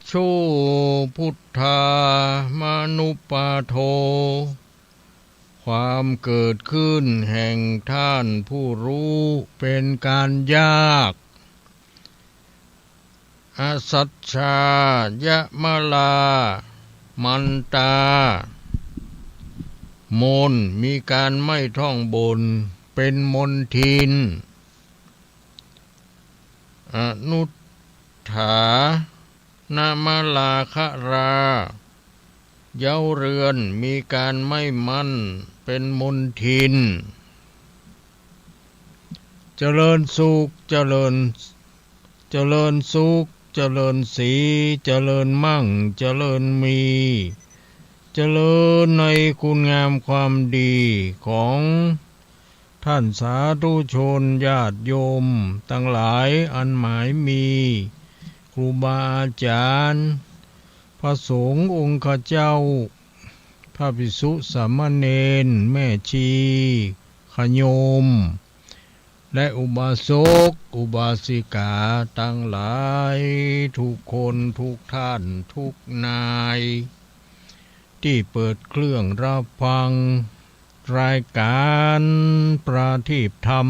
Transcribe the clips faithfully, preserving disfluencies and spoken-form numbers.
โช พุทธามานุปปาโท ความเกิดขึ้นแห่งท่านผู้รู้เป็นการยาก อสัจฉายมลามันตา มน มีการไม่ท่องบน เป็นมลทิน อนุฏฐานะมลาคะรา เย้าเรือน มีการไม่มั่น เป็นมลทิน เจริญสุข เจริญ เจริญสุข เจริญสี เจริญมั่ง เจริญมี เจริญในคุณงามความดีของท่านสาธุชนญาติโยมตังหลาย อันหมายมีครูบาอาจารย์ พระสงฆ์องค์เจ้า พระภิกษุสามเณร แม่ชี ญาติโยม และอุบาสกอุบาสิกาตังหลายทุกคนทุกท่านทุกนาย ตี้เปิดเครื่องรับฟังรายการประทีปธรรม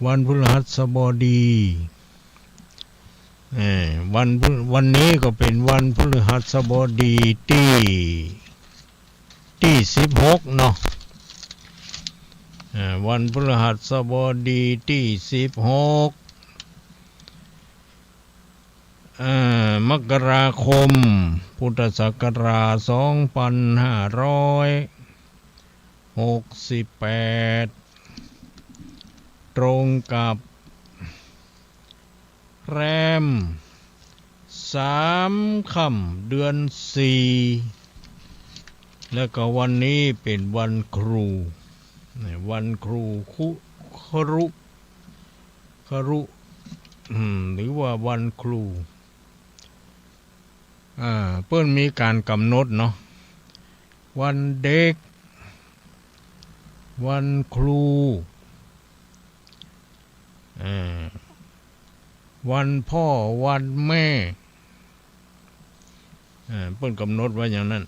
วันพฤหัสบดี เอ่อ วันพฤ วันนี้ก็เป๋นวันพฤหัสบดีตี้ ตี้สิบหกเนาะ เอ่อ วันพฤหัสบดีตี้สิบหก เอ่อ มกราคม พุทธศักราชสองพันห้าร้อยหกสิบแปด ตรงกับ แรมสามค่ำเดือนสี่ แล้วก็วันนี้เป๋นวันครู วันครูคุ ครุ ครุ อืม หรือว่าวันครู อ่า เปิ้นมีก๋านก๋ำหนดเนาะ วันเด็ก วันครู อ่า วันพ่อ วันแม่ อ่า เปิ้นก๋ำหนดไว้อย่างนั้น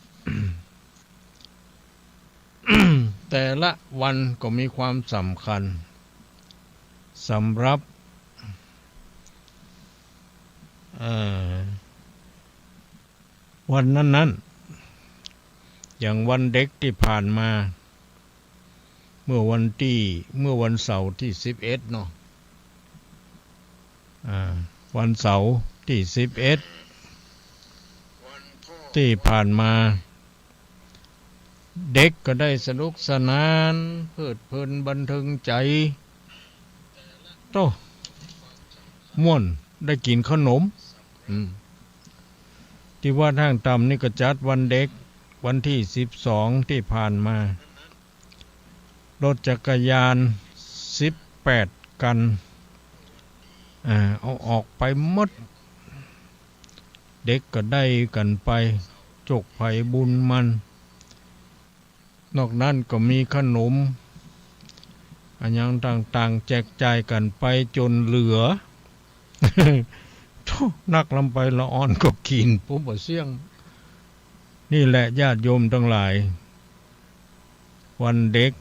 แต่ละวันก็มีความสำคัญสำหรับ เอ่อ วันนั้นๆ อย่างวันเด็กตี้ผ่านมา เมื่อวันตี้ เมื่อวันเสาร์ตี้สิบเอ็ดเนาะ อ่า วันเสาร์ตี้สิบเอ็ดตี้ผ่านมา เด็กก็ได้สนุกสนานเพลิดเพลินบันเทิงใจ๋ โต้ ม่วน ได้กิ๋นขนม อืม ตี้วัดห้างต่ำนี่ก็จัดวันเด็ก วันตี้สิบสองตี้ผ่านมา รถจักรยานสิบแปดคัน อ่า เอาออกไปหมด เด็กก็ได้กั๋นไป โจคไผบุญมัน นอกนั้นก็มีขนม อะหยังต่างๆ แจกจ่ายกั๋นไปจ๋นเหลือ โธ่ นักลำไปละอ่อนก็กิ๋น ผมบ่เสี้ยง นี่แหละญาติโยมตังหลาย วันเด็ก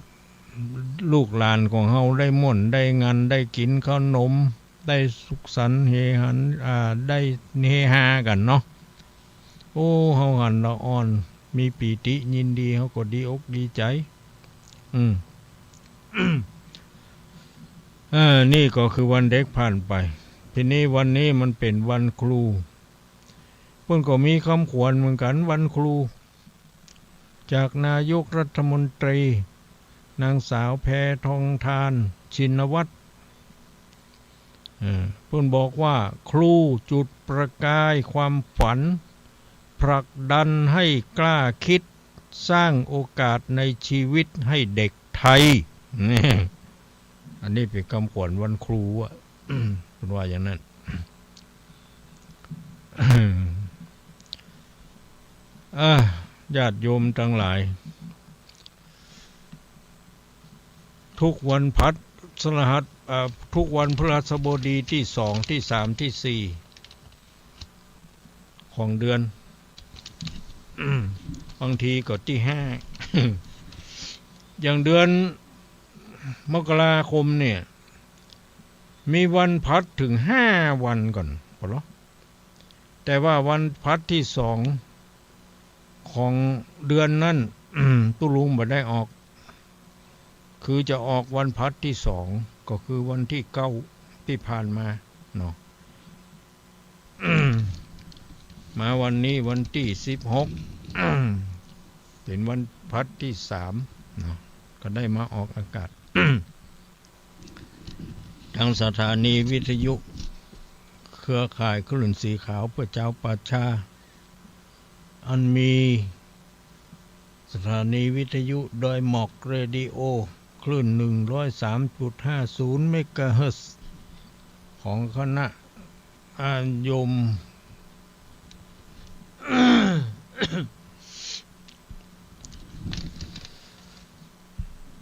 ลูกหลานของเฮาได้ม่วน ได้งัน ได้กิ๋นขนม ได้สุขสันต์เฮหัน อ่า ได้เฮฮากั๋นเนาะ โอ้ เฮาหันละอ่อน มีปีติยินดี เฮาก็ดีอกดีใจ๋ อืม เออ นี่ก็คือวันเด็กผ่านไป ทีนี้วันนี้มันเป๋นวันครู เปิ้นก็มีกำขวัญเหมือนกั๋น วันครู จากนายกรัฐมนตรี นางสาวแพทองธาร ชินวัตร เอ่อ เปิ้นบอกว่า ครูจุดประกายความฝัน ผลักดันให้กล้าคิด สร้างโอกาสในชีวิตให้เด็กไทย นี่ อันนี้เป๋นกำขวัญวันครูอะ เปิ้นว่าอย่างนั้น อ่า ญาติโยมตังหลาย ทุกวันพฤหัส อ่า ทุกวันพฤหัสบดีตี้สอง ตี้สาม ตี้สี่ ของเดือน บางทีก็ตี้ห้า อย่างเดือนมกราคมเนี่ย มีวันพลัสเถิงห้าวันก่อน ปะเหรอ แต่ว่าวันพลัสตี้สองของเดือนนั้น ตุ๊ลุงบ่ได้ออก คือจะออกวันพลัสตี้สอง ก็คือวันตี้เก้าตี้ผ่านมาเนาะ มาวันนี้วันตี้สิบหก เป๋นวันพลัสตี้สามเนาะ ก็ได้มาออกอากาศ ตางสถานีวิทยุเครือข่ายคลื่นสีขาวเปื้อจาวป่าช้า อันมีสถานีวิทยุดอยหมอกเรดิโอ คลื่นหนึ่งร้อยสามจุดห้าศูนย์เมกะเฮิรตซ์ ของคณะ อา ยม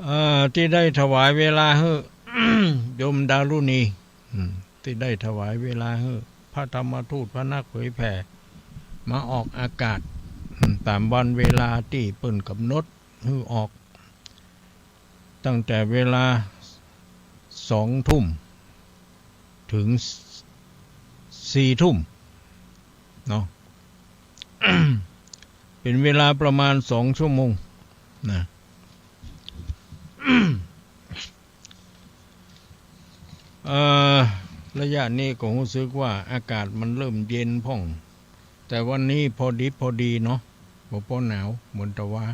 เอ่อ ตี้ได้ถวายเวลาหื้อ โยมดารุณี อืม ตี้ได้ถวายเวลาหื้อพระธรรมทูต พระนักเผยแผ่ มาออกอากาศ อืม ต๋ามวันเวลาตี้เปิ้นก๋ำหนดหื้อออก ตั้งแต่เวลาสองทุ่ม เถิงสี่ทุ่มเนาะ เป๋นเวลาประมาณสองชั่วโมงนะ เอ่อ ระยะนี้ก็ฮู้สึกว่าอากาศมันเริ่มเย็นพ่อง แต่วันนี้พอดิบพอดีเนาะ บ่ปอหนาวเหมือนตะวา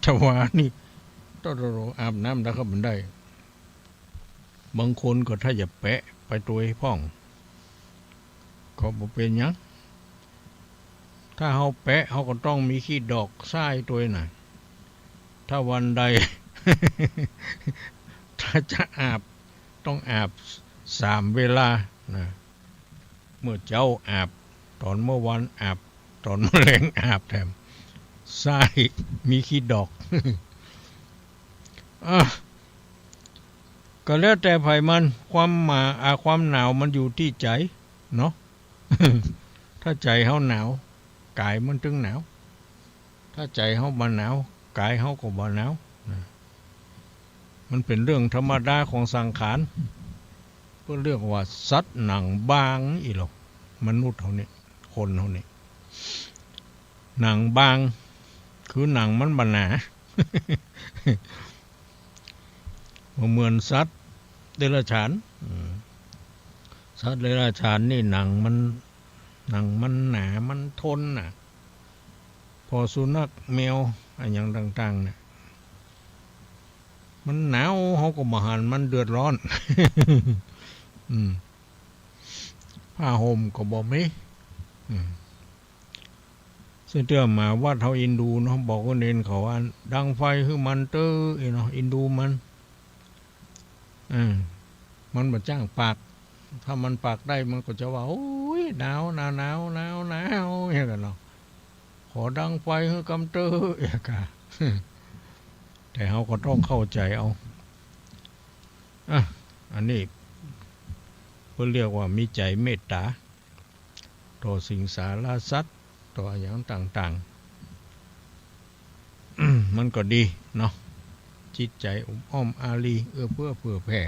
ตะวานี่ โตะโตะโตะ อาบน้ำแล้วก็บ่ได้ บางคนก็ถ้าจะแปะไปตวยพ่อง ก็บ่เป๋นหยัง ถ้าเฮาแปะ เฮาก็ต้องมีขี้ดอกใส้ตวยน่ะ ถ้าวันใด ถ้าจะอาบ ต้องอาบสามเวลานะ เมื่อเจ๊าอาบ ต๋อนเมื่อวานอาบ ต๋อนเมื่อแลงอาบแถม ใส้มีขี้ดอก อ่ะ ก็แล้วแต่ใผมัน ความหมา อ่า ความหนาวมันอยู่ตี้ใจ๋เนาะ ถ้าใจ๋เฮาหนาว ก๋ายมันตึงหนาว ถ้าใจ๋เฮาบ่หนาว ก๋ายเฮาก็บ่หนาวนะ มันเป๋นเรื่องธรรมดาของสังขาร เปิ้นเรียกว่าสัตว์หนังบางอี้หรอก มนุษย์เฮานี่ คนเฮานี่ หนังบาง คือหนังมันบ่หนา บ่เหมือนสัตว์เดรัจฉาน อืม สัตว์เดรัจฉานนี่หนังมัน หนังมันหนา มันทนน่ะ พอสุนัขแมวอะหยังต่างๆ เนี่ย มันหนาว เฮาก็บ่หันมันเดือดร้อน อืม ผ้าห่มก็บ่มี อืม ซึ่งเตื้อมาวัดเฮาอินดูเนาะ บอกคนอื่นเขาว่า ดังไฟหื้อมันเต๊อะ อี้เนาะ อินดูมัน อืม มันบ่จ้างปาก ถ้ามันปากได้มันก็จะว่า โอ้ย หนาว หนาว หนาว หนาว หนาว อย่างนั้นเนาะ ขอดังไฟหื้อกำเต๊อะ อย่างกะ แต่เฮาก็ต้องเข้าใจ๋เอา อ่ะ อันนี้เปิ้นเรียกว่ามีใจ๋เมตต๋า ต่อสิงสารสัตว์ ต่ออะหยังต่างๆ มันก็ดีเนาะ จิตใจ๋อบอ้อมอารี เอื้อเฟื้อเผื่อแผ่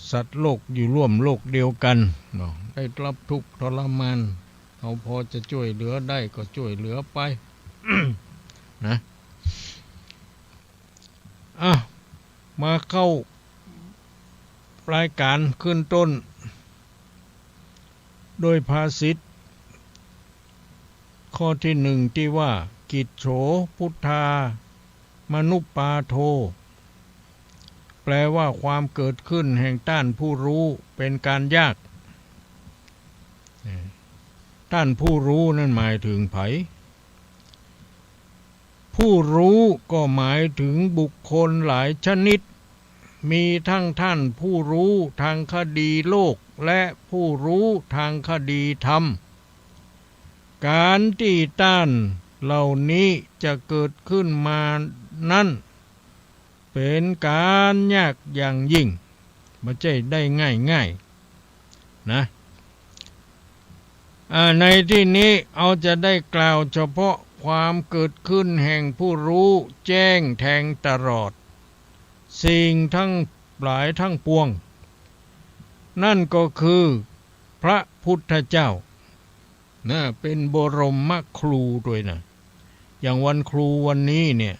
สัตว์โลกอยู่ร่วมโลกเดียวกันเนาะ ได้รับทุกข์ทรมาน เฮาพอจะจ้วยเหลือได้ก็จ้วยเหลือไป นะ อ่ะ มาเข้ารายก๋านขึ้นต้น โดยภาษิตข้อตี้หนึ่งตี้ว่า กิจโฉ พุทธามานุปปาโท แปลว่าความเกิดขึ้นแห่งต้านผู้ฮู้เป๋นก๋านยาก ต้านผู้ฮู้นั้นหมายเถิงใผ ผู้ฮู้ก็หมายเถิงบุคคลหลายชนิด มีตึงต้านผู้ฮู้ตางคดีโลก และผู้ฮู้ตางคดีธรรม ก๋านตี้ต้านเหล่านี้จะเกิดขึ้นมานั้น เป๋นก๋านยากอย่างยิ่ง บ่ใจ้ได้ง่ายๆ นะ อ่า ในตี้นี้เฮาจะได้กล่าวเฉพาะความเกิดขึ้นแห่งผู้ฮู้แจ้งแทงตลอดสิ่งตังหลายตังปวง นั่นก็คือพระพุทธเจ้า นะ เป๋นบรมครูตวยนะ อย่างวันครูวันนี้เนี่ย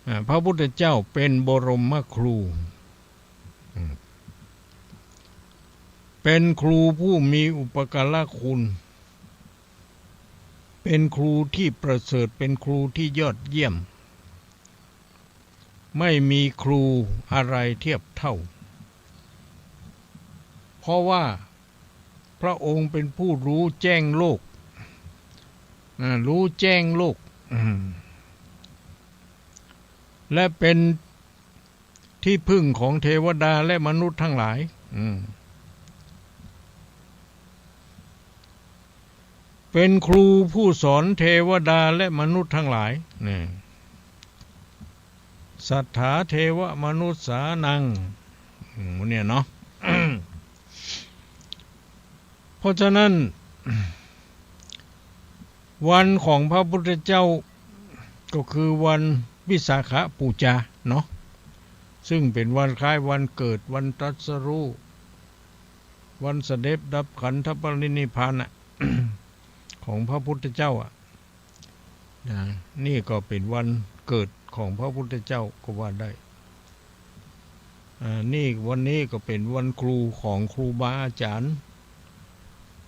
อ่า พระพุทธเจ้าเป๋นบรมครู อืม เป๋นครูผู้มีอุปการะคุณ เป๋นครูตี้ประเสริฐ เป๋นครูตี้ยอดเยี่ยม ไม่มีครูอะไรเทียบเท่า เพราะว่าพระองค์เป๋นผู้ฮู้แจ้งโลก อ่า ฮู้แจ้งโลก อืม และเป๋นตี้พึ่งของเทวดาและมนุษย์ตังหลาย อืม เป๋นครูผู้สอนเทวดาและมนุษย์ตังหลาย นี่ สัทธาเทวมนุสสานัง อืม เนี่ยเนาะ เพราะฉะนั้น วันของพระพุทธเจ้าก็คือวันวิสาขบูชาเนาะ ซึ่งเป๋นวันคล้ายวันเกิด วันตรัสรู้ วันเสด็จดับขันธปรินิพพานน่ะ ของพระพุทธเจ้าอะ นะ นี่ก็เป๋นวันเกิดของพระพุทธเจ้าก็ว่าได้ อ่า นี่ วันนี้ก็เป๋นวันครูของครูบาอาจ๋ารย์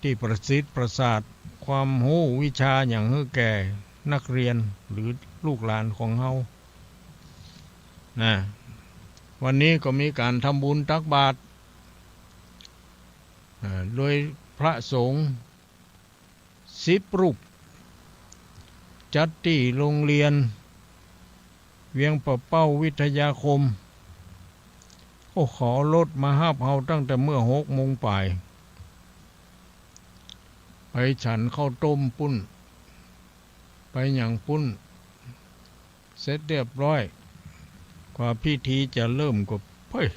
ตี้ประสิทธิ์ประสาทความฮู้วิชาหยังหื้อแก่นักเรียนหรือลูกหลานของเฮา นะ วันนี้ก็มีก๋านทำบุญตักบาตร อ่า โดยพระสงฆ์ สิบรูป จัดตี้โรงเรียนเวียงป่าเป้าวิทยาคม โอ้ เขาเอารถมาฮับเฮาตั้งแต่เมื่อหกโมงป๋าย ไปฉันข้าวต้มปุ้น ไปหยังปุ้น เสร็จเรียบร้อย กว่าพิธีจะเริ่มก็ เฮ้ย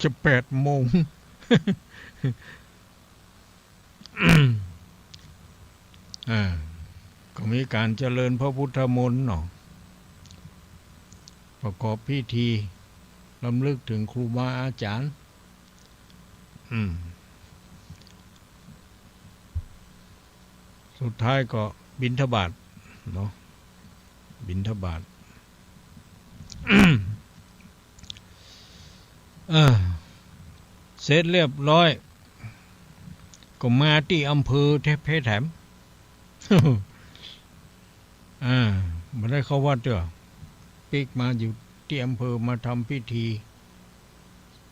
จะแปดโมง อ่า ก็มีก๋านเจริญพระพุทธมนต์เนาะ ประกอบพิธีรำลึกเถิงครูบาอาจ๋ารย์ อืม สุดท้ายก็บิณฑบาตเนาะ บิณฑบาต เออ เสร็จเรียบร้อย ก็มาตี้อำเภอแถม อ่า บ่ได้เข้าวัดเตื้อ ปิ๊กมาอยู่ตี้อำเภอ มาทำพิธี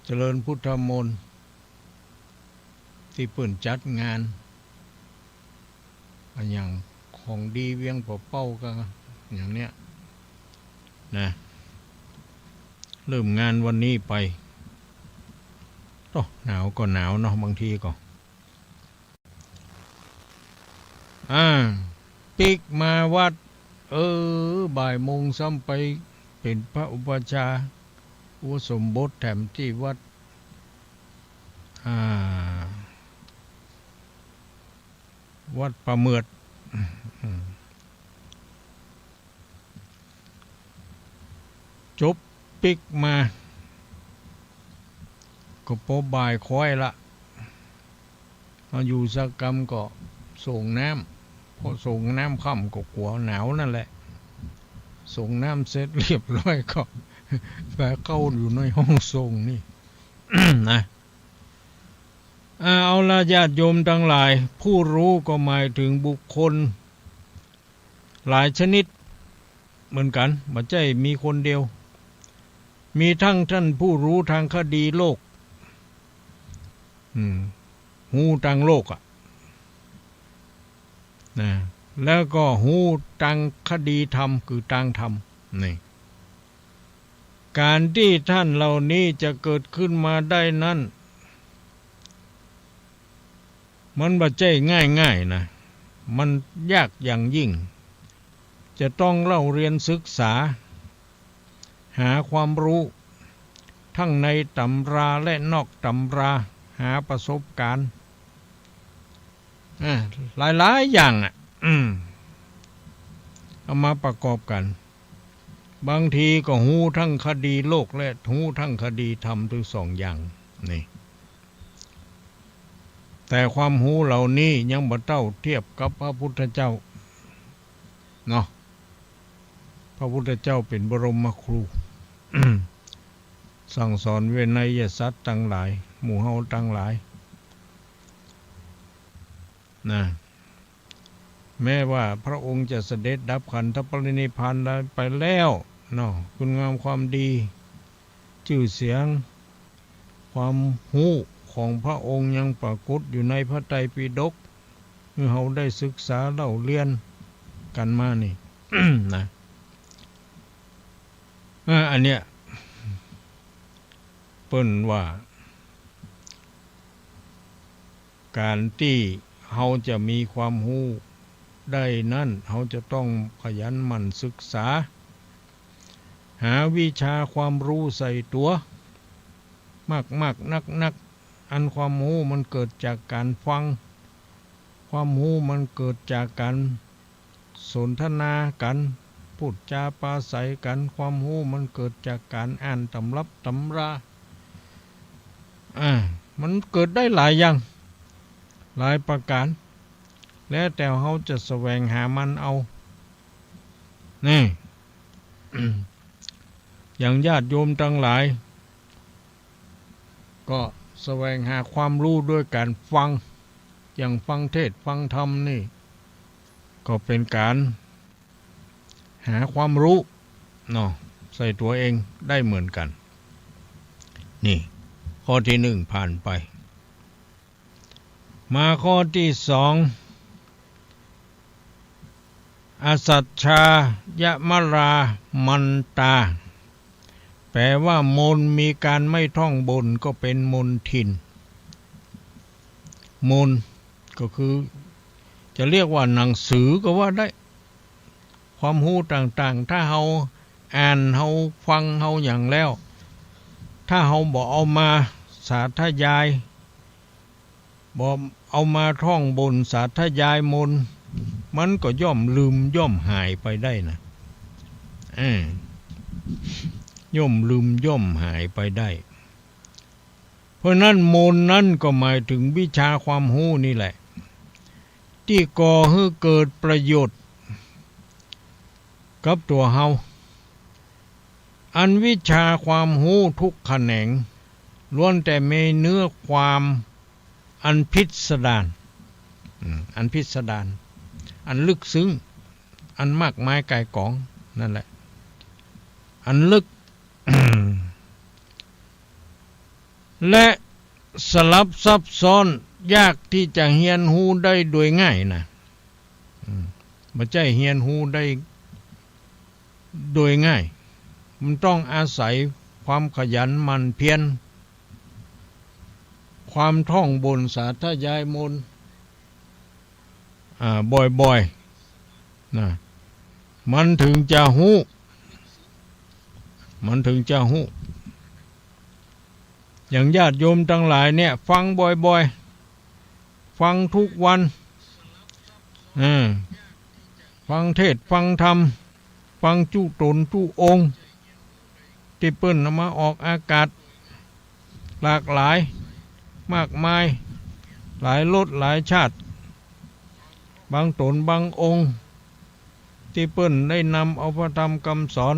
เจริญพุทธมนต์ ตี้เปิ้นจัดงาน อะหยังของดีเวียงป่าเป้าก็อย่างเนี้ยนะ เริ่มงานวันนี้ไป โอ้ หนาวก็หนาวเนาะ บางทีก็ อ่า ปิ๊กมาวัด เออ บ่ายโมงซ้ำไปเป๋นพระอุปัชฌาย์ อุปสมบทแถมตี้วัด อ่า วัดป่าเหมือด จบปิ๊กมา ก็ปอบ่ายคอยละ มาอยู่สักกำก็ส่งน้ำ พอส่งน้ำค่ำก็กั๋วหนาวนั่นแหละ ส่งน้ำเสร็จเรียบร้อยก็ไปเข้าอยู่ในห้องส่งนี่ นะ อ่า เอาละญาติโยมตังหลาย ผู้ฮู้ก็หมายเถิงบุคคลหลายชนิดเหมือนกั๋น บ่ใจ้มีคนเดียว มีตึงต้านผู้ฮู้ตางคดีโลก อืม ฮู้ตางโลกอะ นะ แล้วก็ฮู้ตางคดีธรรม คือตางธรรม นี่ ก๋านตี้ต้านเหล่านี้จะเกิดขึ้นมาได้นั้น มันบ่ใจ้ง่ายๆ นะ มันยากอย่างยิ่ง จะต้องเล่าเรียนศึกษา หาความฮู้ ตึงในต๋ำราและนอกต๋ำรา หาประสบก๋ารณ์ อ่า หลายๆ อย่างอะ อืม เอามาประกอบกั๋น บางทีก็ฮู้ตึงคดีโลกและฮู้ตึงคดีธรรมตึงสองอย่าง นี่ แต่ความฮู้เหล่านี้ยังบ่เต้าเทียบกับพระพุทธเจ้า เนาะ พระพุทธเจ้าเป๋นบรมครู สั่งสอนวินัยสัตว์ตังหลาย หมู่เฮาตังหลาย นะ แม้ว่าพระองค์จะเสด็จดับขันธปรินิพพานไปแล้วเนาะ คุณงามความดี จื้อเสียง ความฮู้ของพระองค์ยังปรากฏอยู่ในพระไตรปิฎก หื้อเฮาได้ศึกษาเล่าเรียนกั๋นมานี่ นะ อ่า อันเนี้ย เปิ้นว่า ก๋านตี้เฮาจะมีความฮู้ได้นั้น เฮาจะต้องขยันหมั่นศึกษา หาวิชาความฮู้ใส่ตั๋ว มากๆ นักๆ อันความฮู้มันเกิดจากก๋านฟัง ความฮู้มันเกิดจากก๋านสนทนากั๋น พูดจาปราศรัยกั๋น ความฮู้มันเกิดจากก๋านอ่านตำรับตำรา อ่า มันเกิดได้หลายอย่าง หลายประก๋าน แล้วแต่เฮาจะแสวงหามันเอา นี่ อย่างญาติโยมตังหลาย ก็แสวงหาความฮู้ด้วยก๋านฟัง อย่างฟังเทศน์ฟังธรรมนี่ ก็เป๋นก๋านหาความฮู้เนาะ ใส่ตั๋วเองได้เหมือนกั๋น นี่ ข้อตี้หนึ่งผ่านไป มาข้อตี้สอง อสัจฉายมรามันตา แปลว่ามนต์ มีก๋านไม่ท่องบนก็เป๋นมนทิน มนต์ก็คือ จะเรียกว่าหนังสือก็ว่าได้ ความฮู้ต่างๆ ถ้าเฮาอ่าน เฮาฟัง เฮาหยังแล้ว ถ้าเฮาบ่เอามาสาธยาย บ่เอามาท่องบนสาธยายมนต์ มันก็ย่อมลืมย่อมหายไปได้นะ เออ ย่อมลืมย่อมหายไปได้ เพราะนั้นมนต์นั้นก็หมายถึงวิชาความฮู้นี่แหละ ตี้ก่อหื้อเกิดประโยชน์กับตั๋วเฮา อันวิชาความฮู้ทุกแขนง ล้วนแต่มีเนื้อความอันพิสดาร อืม อันพิสดาร อันลึกซึ้ง อันมากมายก่ายกอง นั่นแหละ อันลึก และสลับซับซ้อน ยากตี้จะเฮียนฮู้ได้โดยง่ายนะ อืม บ่ใจ้เฮียนฮู้ได้โดยง่าย มันต้องอาศัยความขยันหมั่นเพียร ความท่องบนสาธยายมนต์ อ่า บ่อยๆ นะ มันถึงจะฮู้ มันถึงจะฮู้ อย่างญาติโยมตังหลายเนี่ย ฟังบ่อยๆ ฟังทุกวัน เออ ฟังเทศน์ ฟังธรรม ฟังจุ๊ต๋นจุ๊องค์ ตี้เปิ้นเอามาออกอากาศ หลากหลาย มากมาย หลายรสหลายชาติ บางต๋นบางองค์ ตี้เปิ้นได้นำเอาพระธรรมกำสอน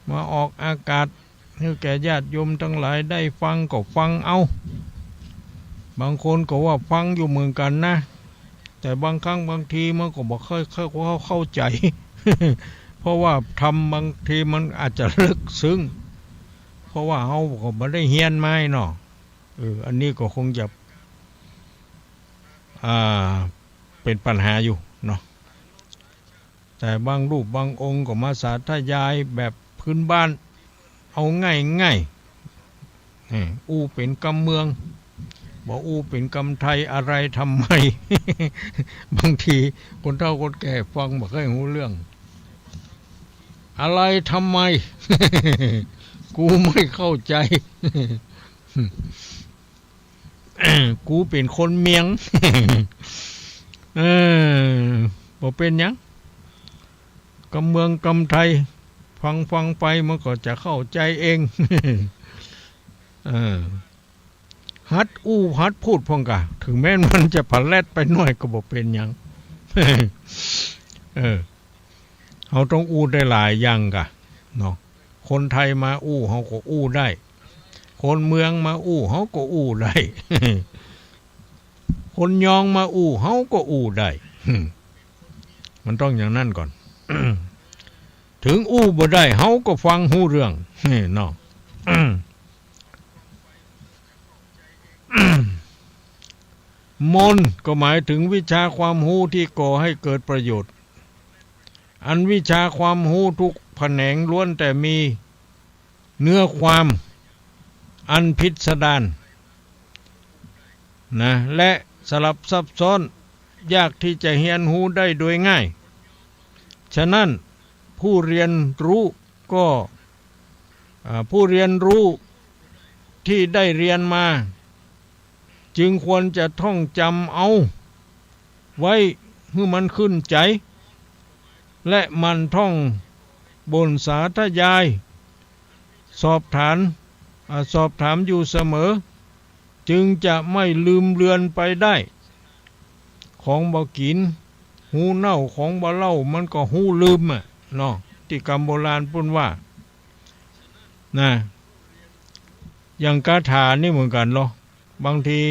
มาออกอากาศ หื้อแก่ญาติโยมตังหลายได้ฟังก็ฟังเอา บางคนก็ว่าฟังอยู่เหมือนกั๋นนะ แต่บางครั้งบางทีมันก็บ่ค่อยเข้า เข้า เข้าใจ๋ เพราะว่าธรรมบางทีมันอาจจะลึกซึ้ง เพราะว่าเฮาก็บ่ได้เฮียนมาเนาะ เออ อันนี้ก็คงจะ อ่า เป๋นปัญหาอยู่เนาะ แต่บางรูปบางองค์ก็มาสาธยายแบบพื้นบ้าน เอาง่ายๆ เออ อู้เป๋นกำเมือง บ่อู้เป๋นกำไทย อะไรทำไม บางทีคนเฒ่าคนแก่ฟังบ่ค่อยฮู้เรื่อง อะไรทำไม กูไม่เข้าใจ๋ กูเป๋นคนเมียง เออ บ่เป๋นหยัง กำเมืองกำไทย ฟังฟังไปมันก็จะเข้าใจ๋เอง เออ หัดอู้หัดพูดพ่องกา เถิงแม้นมันจะผะแลดไปหน้อยก็บ่เป๋นหยัง เออ เฮาต้องอู้ได้หลายอย่างกา เนาะ คนไทยมาอู้เฮาก็อู้ได้ คนเมืองมาอู้เฮาก็อู้ได้ คนยองมาอู้เฮาก็อู้ได้ มันต้องอย่างนั้นก่อน เถิงอู้บ่ได้เฮาก็ฟังฮู้เรื่อง เนาะ มนต์ก็หมายถึงวิชาความฮู้ที่ก่อให้เกิดประโยชน์ อันวิชาความฮู้ทุกแขนงล้วนแต่มีเนื้อความอันพิสดารนะ และสลับซับซ้อน ยากที่จะเฮียนฮู้ได้โดยง่าย ฉะนั้นผู้เรียนรู้ก็ อ่า ผู้เรียนรู้ที่ได้เรียนมา จึงควรจะท่องจำเอาไว้หื้อมันขึ้นใจ๋ และหมั่นท่องบ่นสาธยาย สอบถาม อ่า สอบถามอยู่เสมอ จึงจะไม่ลืมเลือนไปได้ ของบ่กิ๋นฮู้เน่า ของบ่เล่ามันก็ฮู้ลืมอะ เนาะ ตี้กำโบราณเปิ้นว่า นะ อย่างคาถานี่เหมือนกั๋นเนาะ บางที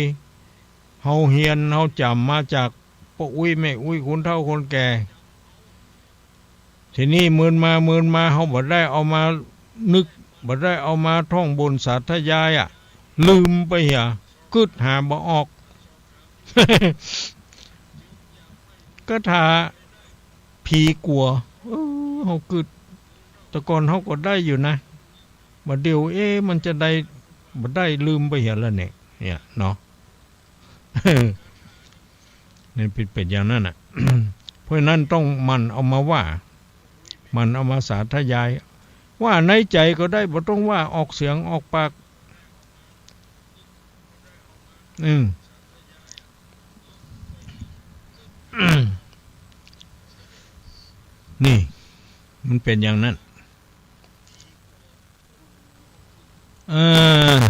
เฮาเฮียนเฮาจ๋ำมาจากป้ออุ๊ยแม่อุ๊ย คนเฒ่าคนแก่ ทีนี้เมินมาเมินมา เฮาบ่ได้เอามานึก บ่ได้เอามาท่องบ่นสาธยายอะ ลืมไปเหีย กึ๊ดหาบ่ออก คาถาผีกั๋ว เออ เฮากึ๊ด แต่ก่อนเฮาก็ได้อยู่นะ บ่าเดี่ยว เอ๊ะ มันจะได้ บ่ได้ ลืมไปเหียแล้วเนี่ย เนี่ยเนาะ นี่เป๋น เป๋นอย่างนั้นน่ะ เพราะฉะนั้นต้องหมั่นเอามาว่า หมั่นเอามาสาธยาย ว่าในใจ๋ก็ได้ บ่ต้องว่าออกเสียงออกปาก อืม นี่ มันเป๋นอย่างนั้น เออ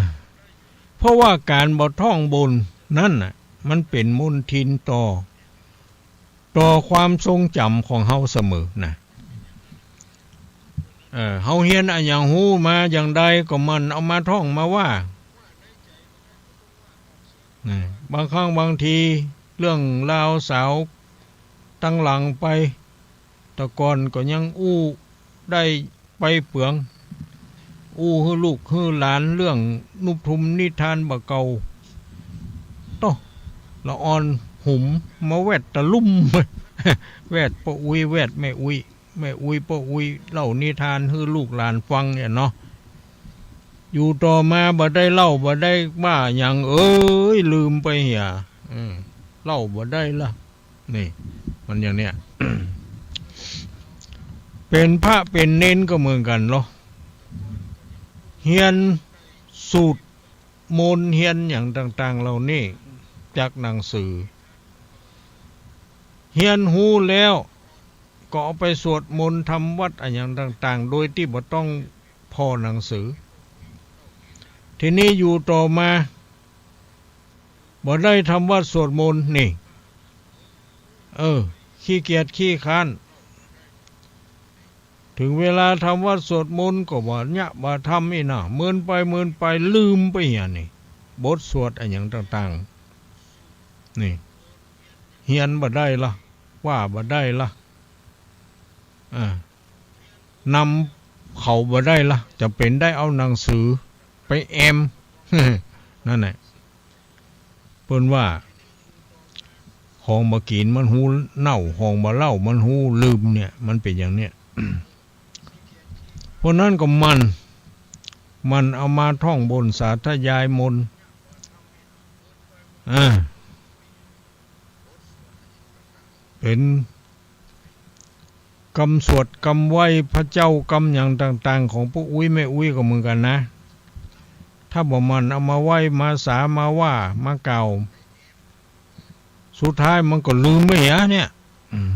เพราะว่าก๋านบ่ท่องบ่นนั้นน่ะ มันเป๋นมลทินต่อ ต่อความทรงจ๋ำของเฮาเสมอนะ เออ เฮาเฮียนอะหยังฮู้มาอย่างใดก็หมั่นเอามาท่องมาว่า นะ บางครั้งบางทีเรื่องราวสาวตังหลังไป แต่ก่อนก็ยังอู้ได้ไปเปือง อู้หื้อลูกหื้อหลานเรื่องนุบทุมนิทานบ่าเก่า โต้ ละอ่อนหุมมาแวดตะลุ่ม แวดป้ออุ๊ย แวดแม่อุ๊ย แม่อุ๊ยป้ออุ๊ย เล่านิทานหื้อลูกหลานฟังเนี่ยเนาะ อยู่ต่อมาบ่ได้เล่า บ่ได้ว่าหยัง เอ้ย ลืมไปเหีย อืม เล่าบ่ได้ละ นี่ มันอย่างเนี้ย เป๋นพระเป๋นเณรก็เหมือนกั๋นเนาะ เฮียนสูตรมนต์ เฮียนหยังต่างๆ เหล่านี้จากหนังสือ เฮียนฮู้แล้ว ก็เอาไปสวดมนต์ทำวัตรอะหยังต่างๆ โดยตี้บ่ต้องผ่อหนังสือ ทีนี้อยู่ต่อมา บ่ได้ทำวัตรสวดมนต์นี่ เออ ขี้เกียจขี้คร้าน เถิงเวลาทำวัตรสวดมนต์ก็บ่เยียะบ่ทำอี้นะ เมินไปเมินไป ลืมไปเหียนี่ บทสวดอะหยังต่างๆ นี่ เฮียนบ่ได้ละ ว่าบ่ได้ละ อ่า นำเขาบ่ได้ละ จ๋ำเป๋นได้เอาหนังสือไปแอม นั่นแหละ เปิ้นว่า ของบ่กิ๋นมันฮู้เน่า ของบ่เล่ามันฮู้ลืมเนี่ย มันเป๋นอย่างเนี้ย เพราะนั้นก็หมั่น หมั่นเอามาท่องบ่นสาธยายมนต์ อ่า เป๋นกำสวดกำไหว้พระเจ้ากำหยังต่างๆ ของป้ออุ๊ยแม่อุ๊ยก็เหมือนกั๋นนะ ถ้าบ่หมั่นเอามาไหว้มาสามาว่ามากล่าว สุดท้ายมันก็ลืมไปอะเนี่ย อืม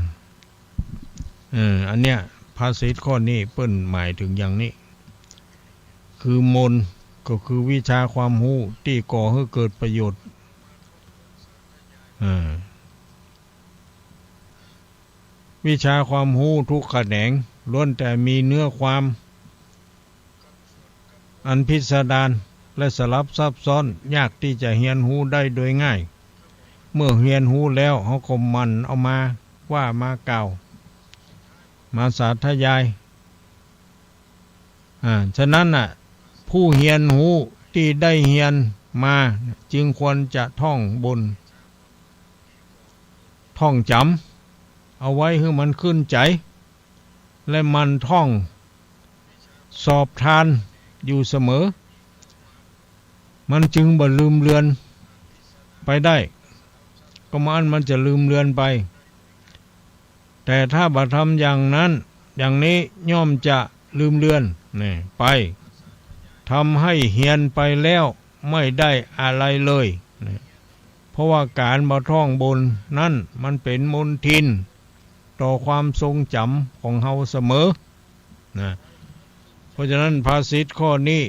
เออ อันเนี้ย ภาษิตข้อนี้เปิ้นหมายเถิงอย่างนี้ คือมนต์ก็คือวิชาความฮู้ตี้ก่อหื้อเกิดประโยชน์ เออ วิชาความฮู้ทุกแขนงล้วนแต่มีเนื้อความอันพิสดารและสลับซับซ้อน ยากตี้จะเฮียนฮู้ได้โดยง่าย เมื่อเฮียนฮู้แล้ว เฮาก็หมั่นเอามาว่ามากล่าว มาสาธยาย อ่า ฉะนั้นน่ะ ผู้เฮียนฮู้ตี้ได้เฮียนมา จึงควรจะท่องบน ท่องจ๋ำเอาไว้หื้อมันขึ้นใจ๋ และหมั่นท่องสอบทานอยู่เสมอ มันจึงบ่ลืมเลือนไปได้ ก็บ่อั้นมันจะลืมเลือนไป แต่ถ้าบ่ทำอย่างนั้น อย่างนี้ย่อมจะลืมเลือน นี่ ไป ทำให้เฮียนไปแล้วไม่ได้อะไรเลย นี่ เพราะว่าก๋านบ่ท่องบนนั้นมันเป๋นมลทินต่อความทรงจ๋ำของเฮาเสมอ นะ เพราะฉะนั้นภาษิตข้อนี้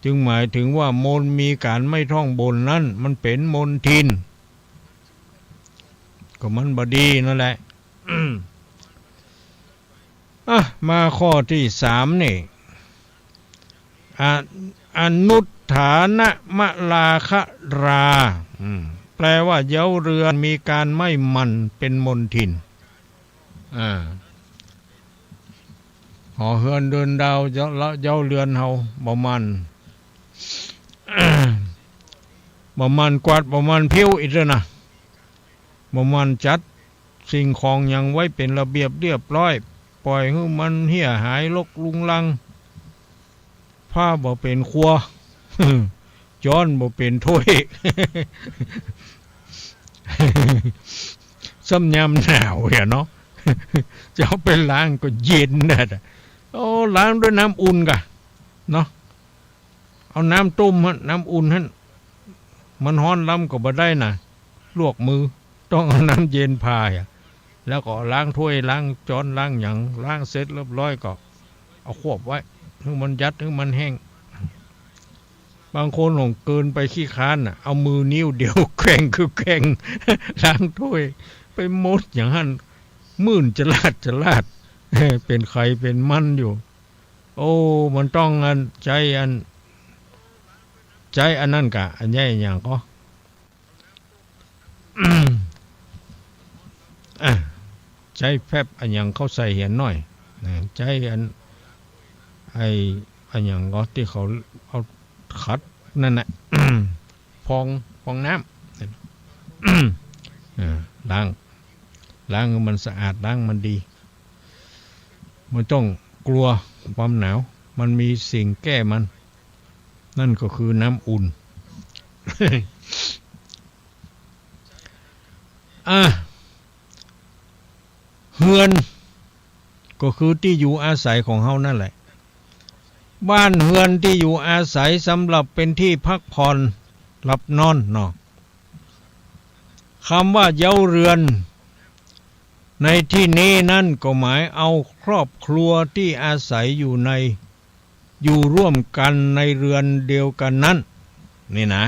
จึงหมายถึงว่ามนต์มีก๋านไม่ท่องบนนั้นมันเป๋นมลทิน ก็มันบ่ดีนั่นแหละ อ่ะ มาข้อตี้สามนี่ อ- อนุฏฐานะมะลาคะรา อืม แปลว่าเย้าเรือนมีก๋านไม่หมั่นเป๋นมลทิน อ่า หอเฮือนเดินดาวเย้า เย้าเรือนเฮาบ่หมั่น บ่หมั่นกวาด บ่หมั่นผิวอี้เต๊อะนะ บ่หมั่นจัดสิ่งของหยังไว้เป๋นระเบียบเรียบร้อย ป่อยหื้อมันเหียหายรกรุงรัง ผ้าบ่เป๋นครัว จ๊อนบ่เป๋นถ้วย ซ้ำยามหนาวอะเนาะ จะเอาไปล้างก็เย็นนะ โอ้ ล้างด้วยน้ำอุ่นก่ะ เนาะ เอาน้ำต้มหั้น น้ำอุ่นหั้น มันฮ้อนล้ำก็บ่ได้นะ ลวกมือ ต้องเอาน้ำเย็นผ่ายอะ แล้วก็ล้างถ้วย ล้างจ๊อน ล้างหยัง ล้างเสร็จเรียบร้อยก็เอาควบไว้ หื้อมันยัด หื้อมันแห้ง บางคนหลงเกินไปขี้คร้านน่ะ เอามือนิ้วเดียวแกว่งคือแกว่ง ล้างถ้วย ไปหมดอย่างหั้น มื่นจลาดจลาด เป๋นไขเป๋นมันอยู่ โอ้ มันต้องอัน ใจ๊อัน ใจ๊อันนั้นก่ะ อันใหญ่อะหยังก็ อ่ะ ใจ๊แฟบอะหยังเขาใส่เหียนหน้อย นะ ใจ๊อัน ไอ้ อะหยังก็ตี้เขาเอาขัดนั่นน่ะ ฟอง ฟองน้ำ เออ ล้าง ล้างให้มันสะอาด ล้างมันดี บ่ต้องกลัวความหนาว มันมีสิ่งแก้มัน นั่นก็คือน้ำอุ่น อ่ะ เฮือน ก็คือตี้อยู่อาศัยของเฮานั่นแหละ บ้านเฮือนตี้อยู่อาศัยสำหรับเป๋นตี้พักผ่อนหลับนอนเนาะ กำว่าเย้าเรือน ในตี้นี้นั้นก็หมายเอาครอบครัวตี้อาศัยอยู่ใน อยู่ร่วมกั๋นในเรือนเดียวกั๋นนั้น นี่นะ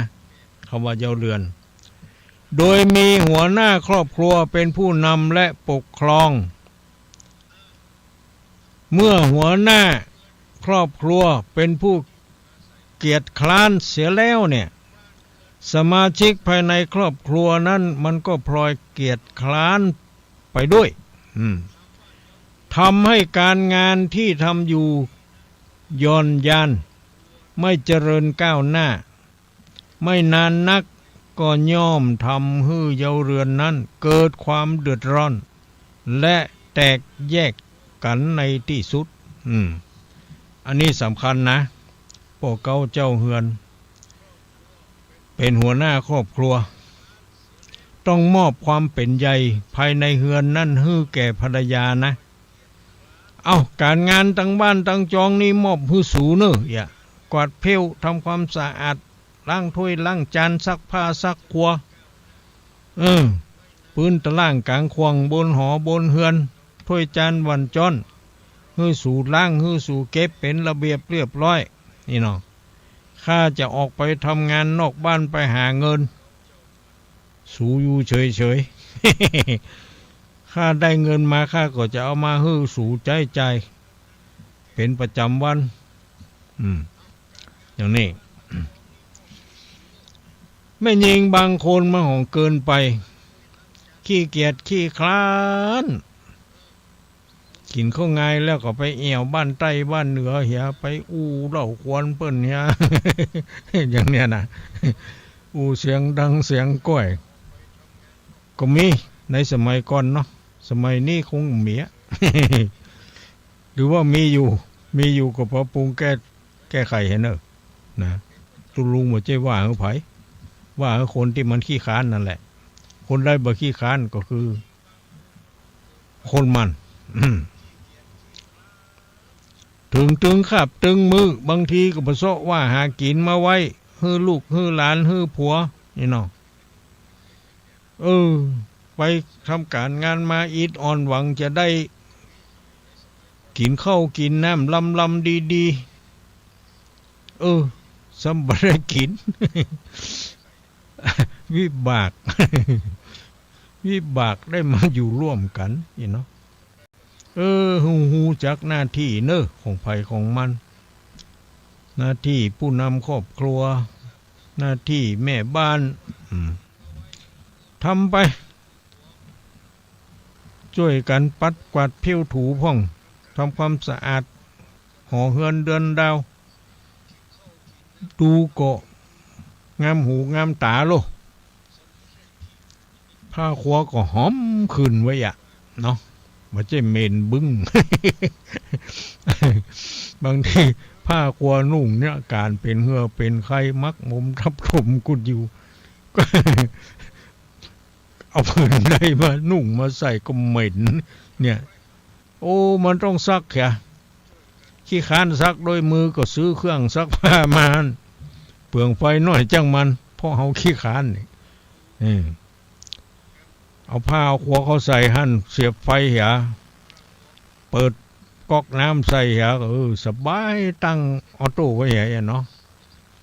กำว่าเย้าเรือน โดยมีหัวหน้าครอบครัวเป๋นผู้นำและปกครอง เมื่อหัวหน้าครอบครัวเป๋นผู้เกียจคร้านเสียแล้วเนี่ย สมาชิกภายในครอบครัวนั้นมันก็พลอยเกียจคร้านไปด้วย อืม ทำให้ก๋านงานตี้ทำอยู่หย่อนยาน ไม่เจริญก้าวหน้า ไม่นานนักก็ย่อมทำหื้อเย้าเรือนนั้นเกิดความเดือดร้อน และแตกแยกกั๋นในตี้สุด อืม อันนี้สำคัญนะ ป้อเก๊าเจ้าเฮือน เป๋นหัวหน้าครอบครัว ต้องมอบความเป๋นใหญ่ภายในเฮือนนั้นหื้อแก่ภรรยานะ เอ้า ก๋านงานตังบ้านตังจองนี่มอบหื้อสูเน่อ อย่า กวาดเผี้ยว ทำความสะอาด ล้างถ้วยล้างจาน ซักผ้าซักครัว เออ ปื๊นตะล่างก๋างข่วง บนหอบนเฮือน ถ้วยจานหว่านจ๊อน หื้อสูล้าง หื้อสูเก็บเป๋นระเบียบเรียบร้อย นี่เนาะ ข้าจะออกไปทำงานนอกบ้านไปหาเงิน สูอยู่เฉยๆ ข้าได้เงินมาข้าก็จะเอามาหื้อสูใจ๊จ่ายเป๋นประจ๋ำวัน อืม อย่างนี้ แม่ญิงบางคนมันห่องเกินไป ขี้เกียจขี้คร้าน กิ๋นข้าวงายแล้วก็ไปแอ่วบ้านใต้บ้านเหนือเหีย ไปอู้เล่าขวัญเปิ้นเหีย อย่างเนี้ยนะ อู้เสียงดังเสียงก้อย ก็มีในสมัยก่อนเนาะ สมัยนี้คงบ่มีอะ หรือว่ามีอยู่ มีอยู่ก็ปรับปรุงแก้ แก้ไขหื้อเน่อ นะ ตุ๊ลุงบ่ใจ้ว่าหื้อใผ ว่าหื้อคนตี้มันขี้คร้านนั่นแหละ คนใดบ่ขี้คร้านก็คือ คนมัน อืม เถิงตึงคาบตึงมื้อ บางทีก็บ่เซาะว่าหากิ๋นมาไว้ หื้อลูก หื้อหลาน หื้อผัว นี่เนาะ เออ ไปทำก๋านงานมาอิดออนหวังจะได้กิ๋นข้าวกิ๋นน้ำลำๆ ดีๆ เออ ซ้ำบ่ได้กิ๋น วิบาก วิบากได้มาอยู่ร่วมกั๋น นี่เนาะ เออ ฮู้ ฮู้จักหน้าตี้เน่อ ของใผของมัน หน้าตี้ผู้นำครอบครัว หน้าตี้แม่บ้าน อืม ทำไป จ้วยกั๋นปัดกวาดเผี้ยวถูพ่อง ทำความสะอาดหอเฮือนเดือนดาว ดูก็งามหูงามต๋าโล ผ้าครัวก็หอมขึ้นไว้อะ เนาะ บ่ใจ้เหม็นบึ้ง บางทีผ้าครัวนุ่งเนี่ย ก๋านเป๋นเหื่อเป๋นใค หมักหมมทับถมกุดอยู่ เอาผืนใดมานุ่งมาใส่ก็เหม็น เนี่ย โอ้ มันต้องซักเหีย ขี้คร้านซักด้วยมือก็ซื้อเครื่องซักผ้ามา เปลืองไฟน้อยจ้างมัน เพราะเฮาขี้คร้านนี่ อืม เอาผ้าเอาครัวเข้าใส่หั้น เสียบไฟเหีย เปิดก๊อกน้ำใส่เหีย เออ สบาย ตั้งออโต้ไว้เหียเนาะ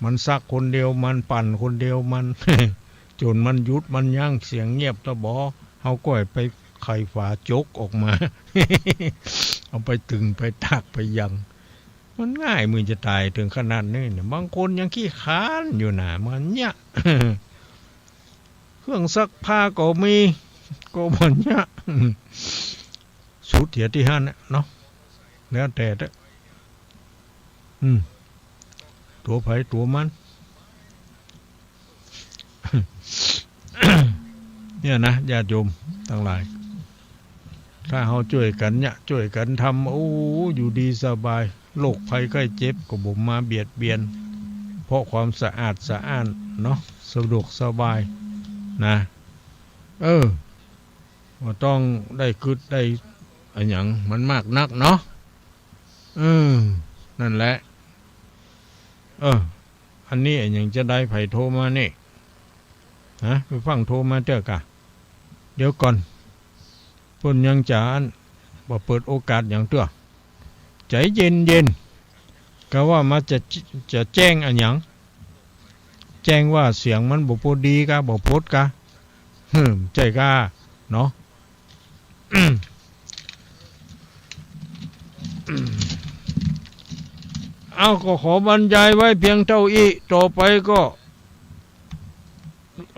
มันซักคนเดียว มันปั่นคนเดียว มัน จ๋นมันหยุด มันยั้ง เสียงเงียบตะบอ เฮาก็ไปไขฝาจกออกมา เอาไปตึง ไปตาก ไปยัง มันง่ายมือจะต๋าย เถิงขนาดนี้เนี่ย บางคนยังขี้คร้านอยู่นะ มันเนี่ย เครื่องซักผ้าก็มี ก็บ่เนี่ย สุดเหียตี้หั้นน่ะเนาะ แล้วแต่เต๊อะ อืม ตั๋วใผตั๋วมัน เนี่ยนะ ญาติโยมตังหลาย ถ้าเฮาจ้วยกั๋นเนี่ย จ้วยกั๋นทำ โอ้ อยู่ดีสบาย โรคภัยไข้เจ็บก็บ่มาเบียดเบียน เพราะความสะอาดสะอ้านเนาะ สะดวกสบายนะ เออ บ่ต้องได้กึ๊ดได้อะหยังมันมากนักเนาะ เออ นั่นแหละ เออ อันนี้อะหยังจาใด ใผโทรมานี่ ฮะ ไปฟั่งโทรมาเตื้อกะ เดี๋ยวก่อน เปิ้นยังจาอั้น บ่เปิดโอกาสหยังเตื้อ ใจ๋เย็นๆ กาว่ามาจะ จะแจ้งอะหยัง แจ้งว่าเสียงมันบ่ปอดีกา บ่ปดกา หืม ใจ้กา เนาะ เอ้า ก็ขอบรรยายไว้เพียงเต้าอี้ ต่อไปก็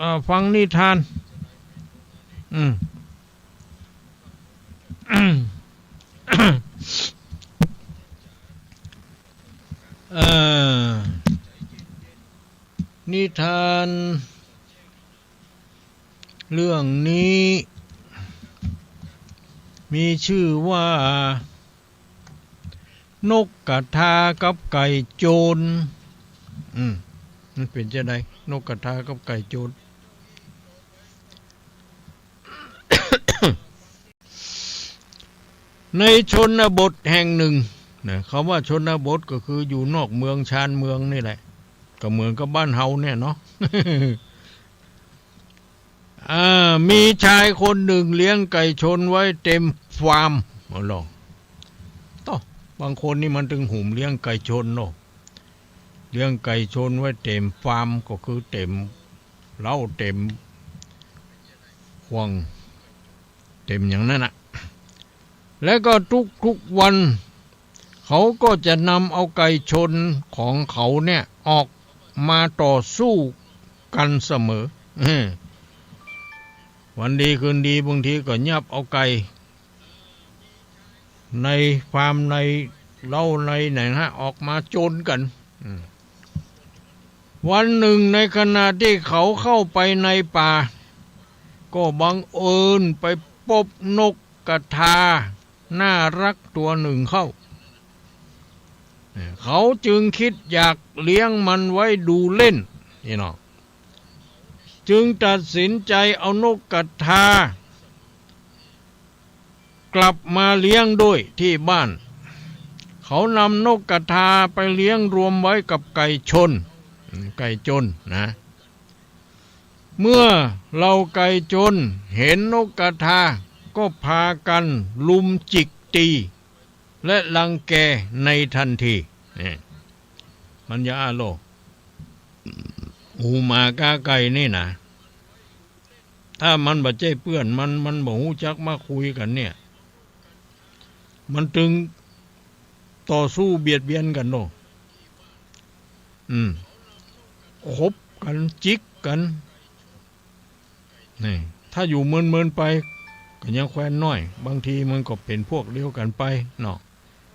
อ่า ฟังนิทาน อืม เอ่อ นิทานเรื่องนี้มีชื่อว่า นกกระทากับไก่โจร อืม มันเป๋นจาใด นกกระทากับไก่โจร ในชนบทแห่งหนึ่งนะ คำว่าชนบทก็คืออยู่นอกเมืองชานเมืองนี่แหละ ก็เหมือนกับบ้านเฮาเนี่ยเนาะ อ่า มีชายคนนึ่งเลี้ยงไก่ชนไว้เต็มฟาร์ม เอาล่ะ โต้ บางคนนี่มันตึงหุมเลี้ยงไก่ชนเนาะ เลี้ยงไก่ชนไว้เต็มฟาร์ม ก็คือเต็มเล้า เต็มข่วง เต็มอย่างนั้นน่ะ และก็ทุกๆวัน เขาก็จะนำเอาไก่ชนของเขาเนี่ยออกมาต่อสู้กั๋นเสมอ เออ วันดีคืนดีบางทีก็ยับเอาไก่ในฟาร์มในเล้าในไหนนะ ออกมาจนกั๋น อืม วันนึ่งในขณะตี้เขาเข้าไปในป่า ก็บังเอิญไปปบนกกระทาน่าฮักตั๋วนึ่งเข้า เขาจึงกึ๊ดอยากเลี้ยงมันไว้ดูเล่น นี่เนาะ จึงตัดสินใจ๋เอานกกระทากลับมาเลี้ยงด้วยตี้บ้าน เขานำนกกระทาไปเลี้ยงรวมไว้กับไก่ชน ไก่จนนะ เมื่อเหล่าไก่จนเห็นนกกระทา ก็พากั๋นรุมจิกตี๋ และรังแกในทันที นี่ มันอย่าอ้าโล่ หมูหมากาไก่นี่นะ ถ้ามันบ่ใจ้เปื้อนมัน มันบ่ฮู้จักมาคุยกั๋นเนี่ย มันตึงต่อสู้เบียดเบียนกั๋นเนาะ อืม ขบกั๋น จิกกั๋น นี่ ถ้าอยู่เมินๆ ไป ก็ยังแควนน้อย บางทีมันก็เป๋นพวกเดียวกั๋นไปเนาะ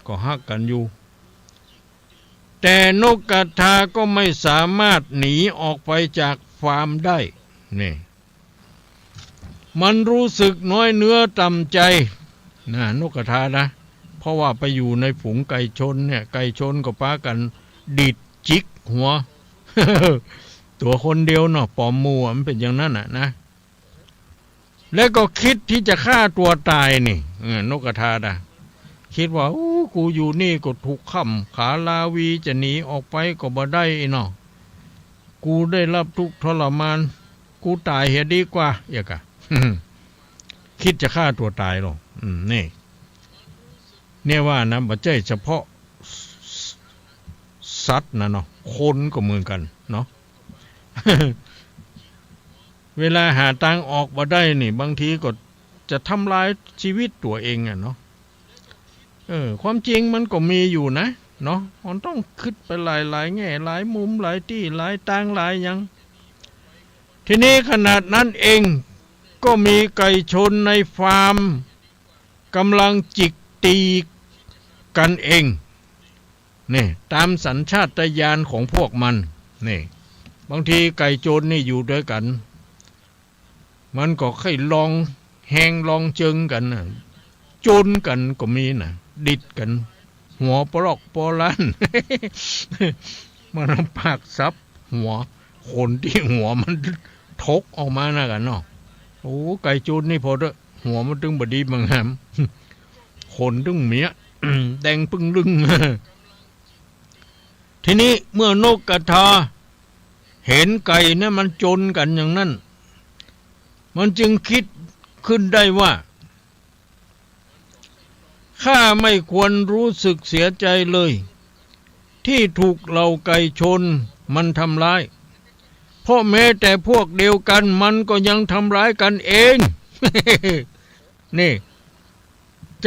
ก็ฮักกั๋นอยู่ แต่นกกระทาก็ไม่สามารถหนีออกไปจากฟาร์มได้ นี่ มันรู้สึกน้อยเนื้อต่ำใจ๋นะ นกกระทานะ เพราะว่าไปอยู่ในฝูงไก่ชนเนี่ย ไก่ชนก็ปากั๋นดีดจิกหัว ตั๋วคนเดียวเนาะ ป๋อมหมู่อะ มันเป๋นอย่างนั้นน่ะนะ แล้วก็กึ๊ดตี้จะฆ่าตั๋วต๋ายนี่ เออ นกกระทานะ กึ๊ดว่า โอ้ กูอยู่นี่ก็ถูกข่มขาราวี จะหนีออกไปก็บ่ได้เนาะ กูได้ฮับทุกข์ทรมาน กูต๋ายเหียดีกว่า เอียกะ กึ๊ดจะฆ่าตั๋วต๋ายลอ อืม นี่ เนี่ยว่านะ บ่ใจ้เฉพาะสัตว์นะเนาะ คนก็เหมือนกั๋นเนาะ เวลาหาตางออกบ่ได้นี่ บางทีก็จะทำลายชีวิตตั๋วเองอะเนาะ เออ ความจริงมันก็มีอยู่นะ เนาะ มันต้องกึ๊ดไปหลายๆ แง่ หลายมุม หลายตี้ หลายตาง หลายอย่าง ทีนี้ขนาดนั้นเอง ก็มีไก่ชนในฟาร์มก๋ำลังจิกตี๋กั๋นเอง นี่ ต๋ามสัญชาตญาณของพวกมัน นี่ บางทีไก่จนนี่อยู่ตวยกั๋น มันก็ใค่ลองแฮงลองเจิงกั๋นน่ะ จนกั๋นก็มีน่ะ ดีดกั๋น หัวปลอกปอล้าน มันเอาปากสับหัว ขนตี้หัวมันถกออกมานะกั๋นเนาะ โอ้ ไก่จนนี่พอเต๊อะ หัวมันตึงบ่ดีบ่งาม ขนตึงเมีย แดงปึ้งลึ่ง ทีนี้เมื่อนกกระทาเห็นไก่เนี่ยมันจนกั๋นอย่างนั้น มันจึงกึ๊ดขึ้นได้ว่า ข้าไม่ควรรู้สึกเสียใจ๋เลย ตี้ถูกเหล่าไก่ชนมันทำร้าย เพราะแม้แต่พวกเดียวกั๋นมันก็ยังทำร้ายกั๋นเอง นี่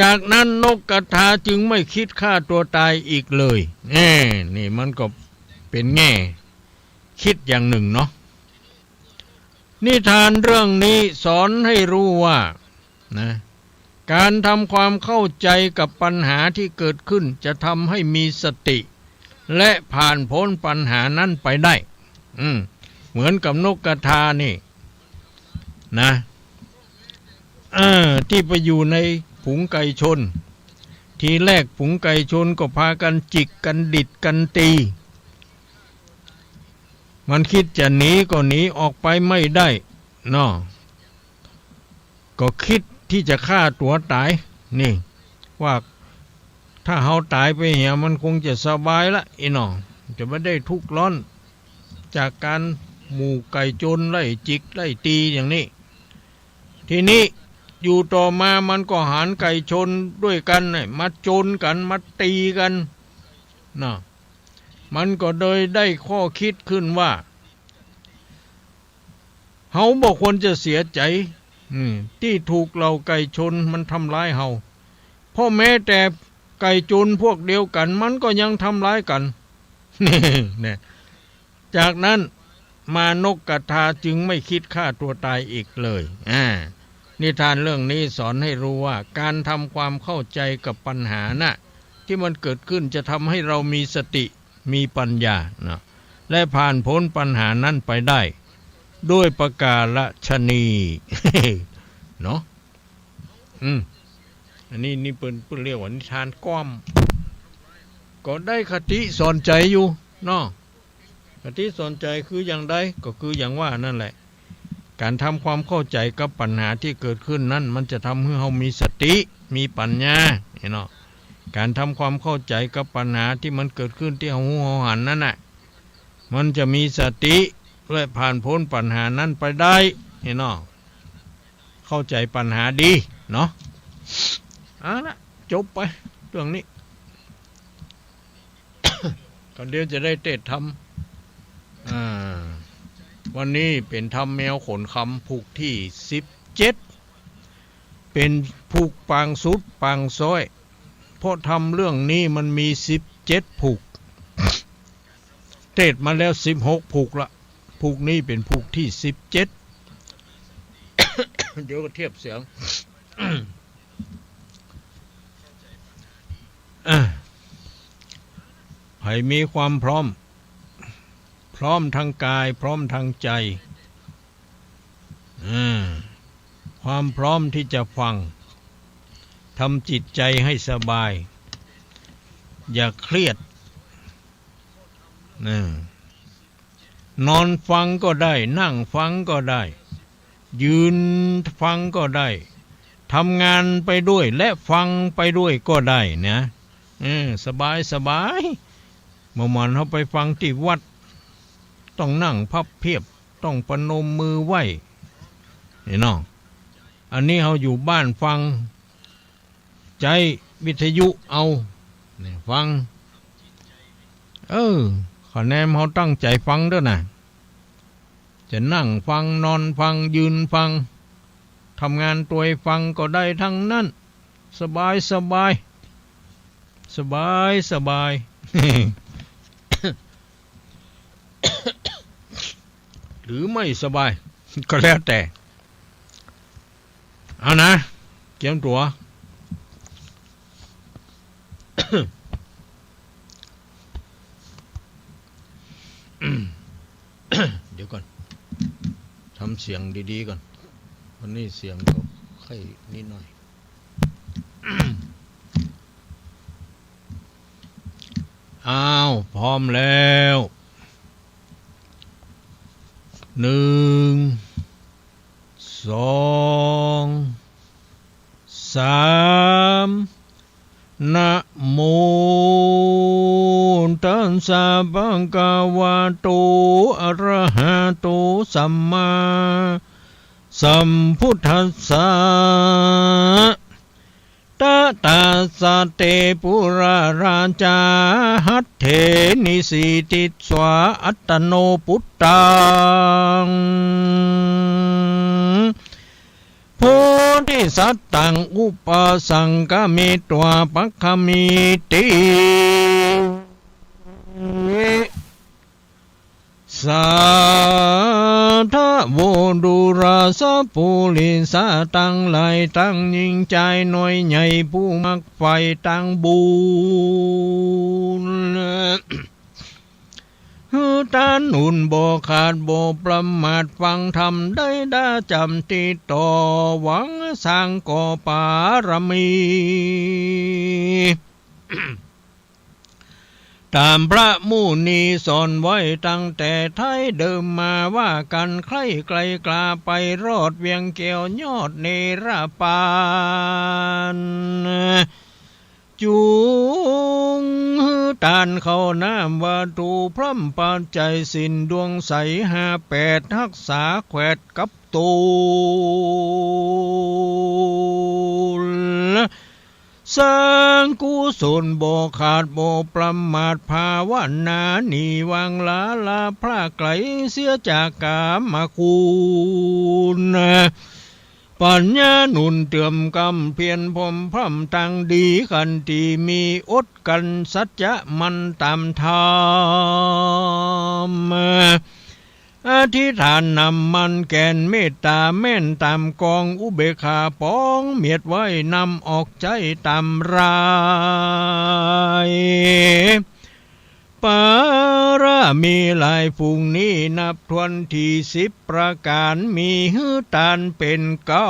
จากนั้นนกกระทาจึงไม่กึ๊ดฆ่าตั๋วต๋ายอีกเลย เอ้ นี่มันก็เป๋นแง่กึ๊ดอย่างนึ่งเนาะ นิทานเรื่องนี้สอนให้รู้ว่า นะ ก๋านทำความเข้าใจ๋กับปัญหาตี้เกิดขึ้น จะทำให้มีสติ และผ่านป๊นปัญหานั้นไปได้ อืม เหมือนกับนกกระทานี่ นะ เออ ตี้ไปอยู่ในฝูงไก่ชน ทีแรกฝูงไก่ชนก็ปากั๋นจิกกั๋นดีดกั๋นตี๋ มันกึ๊ดจะหนีก็หนีออกไปไม่ได้เนาะ ก็กึ๊ดตี้จะฆ่าตั๋วต๋าย นี่ ว่าถ้าเฮาต๋ายไปเหียมันคงจะสบายละ อี้หนอ จะบ่ได้ทุกข์ร้อน จากก๋านหมู่ไก่จนไล่จิกไล่ตี๋อย่างนี้ ทีนี้อยู่ต่อมามันก็หาญไก่ชนด้วยกั๋นน่ะ มาจนกั๋น มาตี๋กั๋น นะ มันก็เลยได้ข้อคิดขึ้นว่า เฮาบ่ควรจะเสียใจ๋ อืม ตี้ถูกเหล่าไก่ชนมันทำร้ายเฮา เพราะแม้แต่ไก่ชนพวกเดียวกั๋น มันก็ยังทำร้ายกั๋น นี่ เนี่ย จากนั้นมานกกระทาจึงไม่คิดฆ่าตัวตายอีกเลย อ่า นิทานเรื่องนี้สอนให้รู้ว่า ก๋านทำความเข้าใจ๋กับปัญหาน่ะ ตี้มันเกิดขึ้นจะทำให้เฮามีสติ มีปัญญานะ และผ่านป๊นปัญหานั้นไปได้ ด้วยประก๋ารฉะนี้ เนาะ อืม อันนี้ นี่เปิ้น เปิ้นเรียกว่านิทานก้อม ก็ได้คติสอนใจ๋อยู่เนาะ คติสอนใจ๋คืออย่างใด ก็คืออย่างว่านั่นแหละ ก๋านทำความเข้าใจ๋กับปัญหาตี้เกิดขึ้นนั้น มันจะทำหื้อเฮามีสติ มีปัญญา นี่เนาะ ก๋านทำความเข้าใจ๋กับปัญหาตี้มันเกิดขึ้นตี้เฮาฮู้เฮาหันนั้นน่ะ มันจะมีสติ และผ่านป๊นปัญหานั้นไปได้ นี่เนาะ เข้าใจ๋ปัญหาดีเนาะ เอาละ จบไปเรื่องนี้ ก่อนเดี๋ยวจะได้เตสน์ธรรม อ่า วันนี้เป๋นธรรมแมวขนคำผูกตี้สิบเจ็ด เป๋นผูกปางสุดปางซ้อย เพราะธรรมเรื่องนี้มันมีสิบเจ็ดผูก เตสน์มาแล้วสิบหกผูกละ ผูกนี้เป๋นผูกตี้สิบเจ็ด เดี๋ยวก็เทียบเสียง อ่ะ ใผมีความพร้อม พร้อมทางก๋าย พร้อมทางใจ๋ อ่า ความพร้อมตี้จะฟัง ทำจิตใจ๋ให้สบาย อย่าเครียด นะ นอนฟังก็ได้ นั่งฟังก็ได้ ยืนฟังก็ได้ ทำงานไปด้วยและฟังไปด้วยก็ได้นะ เออ สบายสบาย บ่เหมือนเฮาไปฟังตี้วัด ต้องนั่งพับเพียบ ต้องประนมมือไหว้ นี่เนาะ อันนี้เฮาอยู่บ้านฟัง ใจ๊วิทยุเอา เนี่ย ฟัง เออ ข้อแนะนำเฮาตั้งใจ๋ฟังเต๊อะนะ จะนั่งฟัง นอนฟัง ยืนฟัง ทำงานตวยฟังก็ได้ทั้งนั้น สบายสบาย สบายสบาย หรือไม่สบาย ก็แล้วแต่ เอานะ เกียมตั๋ว เดี๋ยวก่อน ทำเสียงดีๆ ก่อน วันนี้เสียงก็ไข้นิดหน่อย อ้าว พร้อมแล้ว หนึ่ง สอง สาม นะโมตัสสะ ภะคะวะโต อะระหะโต สัมมาสัมพุทธัสสะ ตะถาสะ เต ปุระราชา หัตเถ นิสีทิสวา อัตตะโน ปุตตัง โพธิสัตตัง อุปสังคามิตวา ปักขะมิติ สาธะโว ดูราสะปุริสะตังหลาย ตังญิงจายน้อยใหญ่ ผู้มักใฝ่ตางบุญ หื้อต้านอุนบ่ขาดบ่ประมาท ฟังธรรมได้ดาจ๋ำติดต่อ หวังสร้างก่อปารมี ต๋ามพระมุนีสอนไว้ตั้งแต่ไท้เดิมมา ว่ากั๋นใคร่ไกลกล้าไปรอด เวียงแก้วยอดเนรปาน จุ่งหื้อตานข้าวน้ำวัตถุพร่ำปัจจัยศีลดวงใสห้าแปด ฮักษาแขวดกับตูล สร้างกุศลบ่ขาดบ่ประมาท ภาวนาหนีวางลา ละพรากไกลเสียจากกามคุณ ปัญญาหนุนเติมกำเพียรพร่ำพร่ำตังดี ขันติมีอดกลั้นสัจจะมั่นต๋ามธรรม อธิษฐานนำมันแก่นเมตต๋าแม่นต๋ามกอง อุเบกขาป๋องเมียดไว้นำออกใจ๊ต๋ามราย ปารมีหลายฝูงนี้นับถ้วนตี้สิบประก๋าน มีหื้อตานเป๋นเก๊า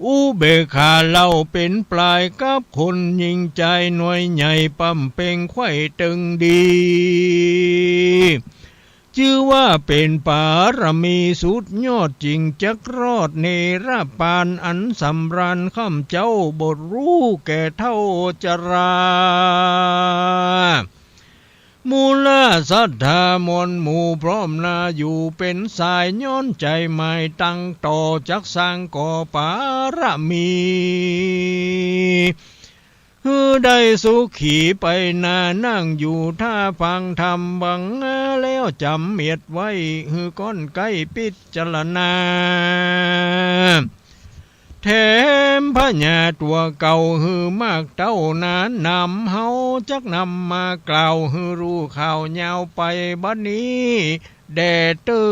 อุเบกขาเล่าเป๋นปลาย กับคนยิ่งใจ๋หน่วยใหญ่ ปำเป็งไขว่เติงดี จื้อว่าเป๋นปารมีสุดยอด จึงจักรอดเนรปานอันสำราญ ค่ำเจ๊าบ่ฮู้แก่เฒ่าจรา มูลศรัทธามวลหมู่พร้อมหน้าอยู่เป๋นสาย ย้อนใจ๋หมายตั้งต่อ จักสร้างก่อปารมี หื้อได้สุขีไปหน้า นั่งอยู่ท่าฟังธรรม บังแล้วจ๋ำเมียดไว้ หื้อก้อนใก้พิจารณา แถมพญาตั๋วเก่า หื้อมากเต้าหนานำ เฮาจักนำมากล่าว หื้อฮู้ข่าวยาวไปบัดนี้แด่เต๊อ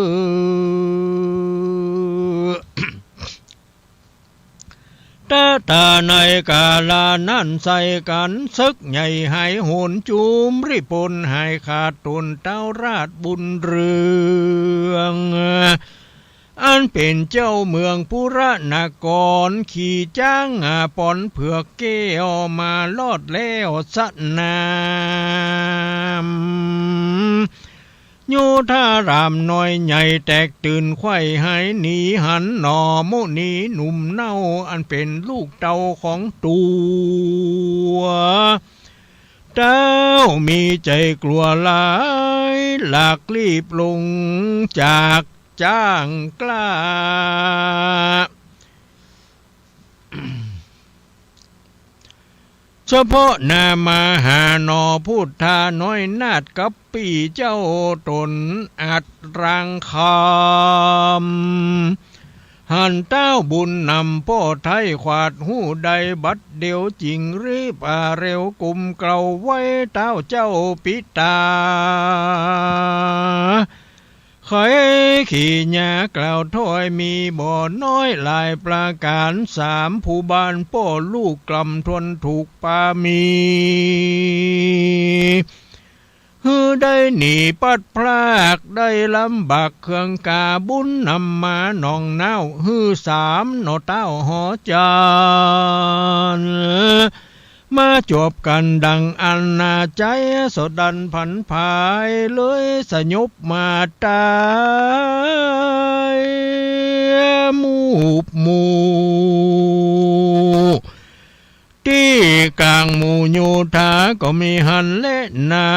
ตะตาในกาลานั้น ใส่กั๋นศึกใหญ่หายโหน จุมริปนหายขาดต๋น เต๊าราชบุญเรือง อันเป๋นเจ้าเมืองปุระนคร ขี่จ๊างอาป๋อนเผือกแก้ว มารอดแล้วสนาม โยธารามน้อยใหญ่แตกตื่น ไขว่หายหนีหันหนอ มุนีหนุ่มเน่า อันเป๋นลูกเต้าของตั๋ว เต้ามีใจ๋กลัวหลาย หลากลีบลงจากจ๊างกล้า เฉพาะหน้ามาหาหนอ พุทธาน้อยนาฏกับปี้เจ้าต๋นอัดรางคำ หันเต้าบุญนำป้อไท้ ขวาดฮู้ได้บัดเดียว จึงรีบอาเร็วกุมเกลาไว้เต้าเจ้าปิตา ไขขี่หนีกล่าวถ้อยมีบ่น้อยหลายประก๋าน สามผู้บ้านป้อลูกกล่ำทนถูกปามี หื้อได้หนีปัดพราก ได้ลำบากเคืองกา บุญนำมาหนองน้าว หื้อสามหน่อเต้าหอจัน มาจวบกั๋นดังอันนา ใจ๋สดดันผันผาย เลยสยบมาต๋ายมูบหมู่ ตี้ก๋างหมู่โยธาก็มีหั้นแลนา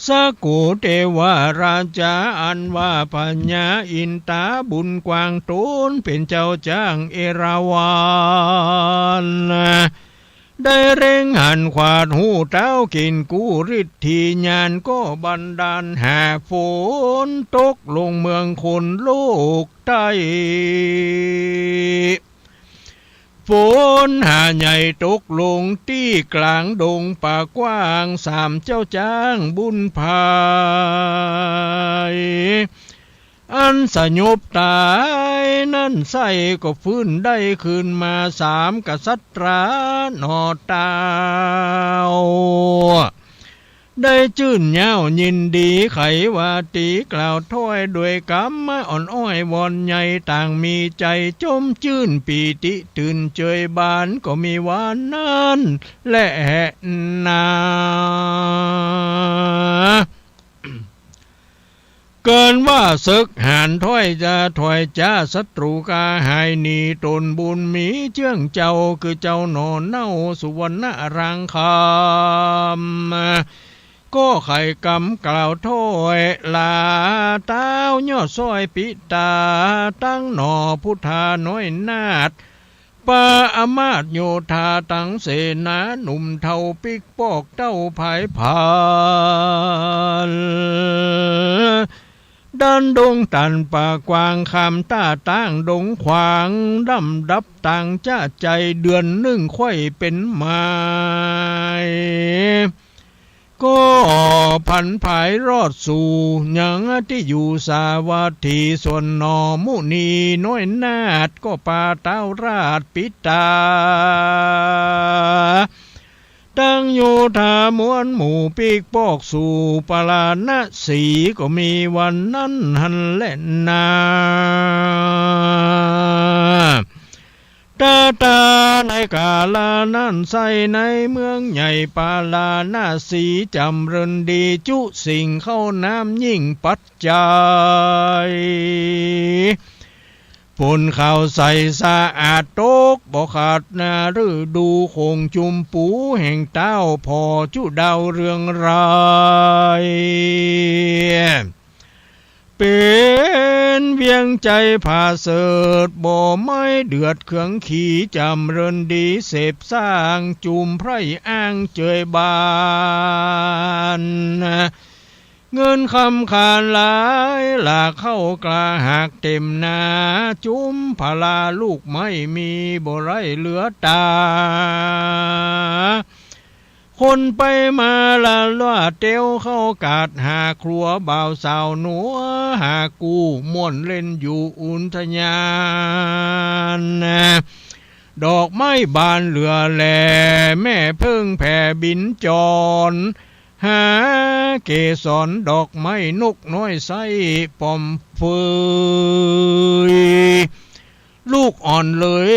สกุเตวราชาอันว่าพญาอินต๋าบุญกว้าง ต๋นเป๋นเจ้าจ๊างเอราวัณ ได้เล็งหันขวาดฮู้เต้ากิ๋นกู้ฤทธิญาณ ก็บันดาลหาฝนตกลงเมืองคนโลกใต้ ฝนหาใหญ่ตกลงตี้ก๋างดงป่ากว้าง สามเจ้าจ๊างบุญผาย อันสยบต๋ายนั้นไส้ก็ฟื้นได้คืนมา สามกษัตราหน่อเต้า ได้จื้นเย้ายินดี ไขว่าตี๋กล่าวถ้อยด้วยกำอ่อนอ้อยวอนใย ต่างมีใจ๋จมจื้นปีติตื่นเจยบาน ก็มีว่านั้นแลนา เกินว่าเสิกหาญถ้อยจ๋า ถ้อยจ๋า ศัตรู๋กาหายหนี ต๋นบุญมีเจื้องเจ้า คือเจ้าหน่อเน่า สุวรรณรางคำ ก็ไขกำกล่าวถ้อยลา ต้าวยอดซ้อยปิตา ตังหน่อพุทธาน้อยนาถ ปาอำมาตย์โยธาตังเสนา หนุ่มเฒ่าปิ๊กปอกเต้าผายผาน ดันดงตันป่ากว้าง ข้ามต้าตั้งดงขวาง ดำดับต่างจ๊ะใจ๋ เดือนนึ่งค่อยเป๋นหมาย ก็ผันผายรอดสู่ ยังตี้อยู่สาวัตถี ส่วนหน่อมุนีน้อยนาถ ก็ปาต้าวราชปิตา ตังโยธามวลหมู่ปิ๊กปอกสู่ปาราณสี ก็มีวันนั้นหั้นแลนา ตาตาในกาละนั้นไส้ ในเมืองใหญ่ปาราณสี จ๋ำเริญดีจุสิ่ง ข้าวน้ำยิ่งปัจจัย ฝนข้าวใสสะอาดตกบ่ขาดนา ฤดูโข่งจุมปูแห่งต้าวผ่อจุดาวเรืองราย เป๋นเวียงใจ๋ผาเสริฐ บ่ไม้เดือดเคืองขี จ๋ำเริญดีเสพสร้าง จุมไพร่อ้างเจยบาน เงินคำขานหลายหลาก เข้ากล้าหากเต๋มนา จุมพลาลูกไม้มี บ่ไร้เหลือต๋า คนไปมาละล่าเตียว เข้ากาดหาครัวบ่าวสาวหนัว หากู้ม่วนเล่นอยู่อุทยาน ดอกไม้บานเหลือแล แม่เผิ้งแผ่บินจร หาเกสรดอกไม้ นกน้อยไส้ปอมเฟย ลูกอ่อนเลย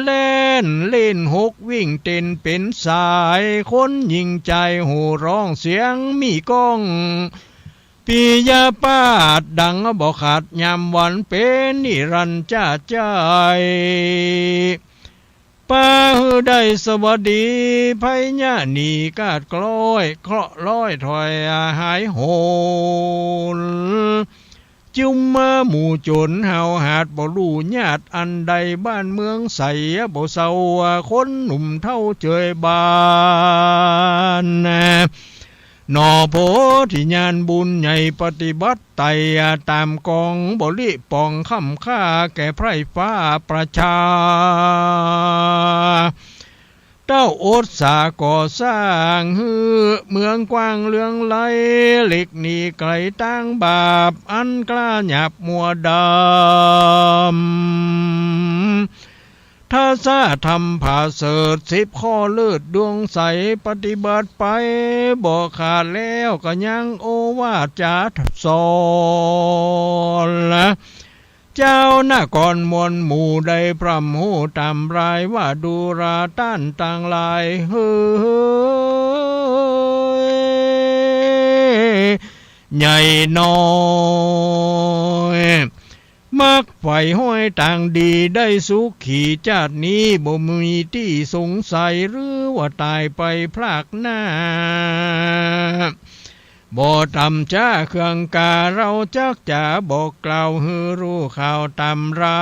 แล่นเล่นหกวิ่งเต้นเป๋นสาย คนหญิงใจ๋โห่ร้องเสียงมีก้อง ปิยปาสดังบ่ขาดยามวัน เป๋นนิรันดร์จาใจ๋ ปาหื้อได้สวัสดี ไพยะหนีกาดกล้อย เคราะห์ร้อยถอยหายโหน จุมมาหมู่โจ๋รหาวหาด บ่ฮู้ญาติอันใด บ้านเมืองใสบ่เศร้า คนหนุ่มเฒ่าเจยบาน หน่อโพธิญาณบุญใหญ่ ปฏิบัติไต่ต๋ามกอง บ่หลีปองค่ำค่า แก่ไพร่ฟ้าประชา เต้าอดสาก่อสร้างหื้อ เมืองกว้างเรืองไร้ หลีกหนีไก๋ตางบาป อันกล้าหยาบมัวดำ ทัสสะธรรมผาเสริฐ สิบข้อเลิศดวงใส ปฏิบัติไปบ่ขาด แล้วก็ยังโอวาทจ๋าสอนละ เจ้านครมวลหมู่ได้พร่ำฮู้ต๋ามราย ว่าดูราต้านตังหลายเฮอ ใหญ่น้อย มักใฝ่ฮ้อยตางดี ได้สุขีจาตินี้ บ่มีตี้สงสัย หรือว่าต๋ายไปพรากหน้า บ่ต่ำจ๊าเครื่องกา เฮาจักจ๋าบอกกล่าว หื้อฮู้ข่าวต๋ามรา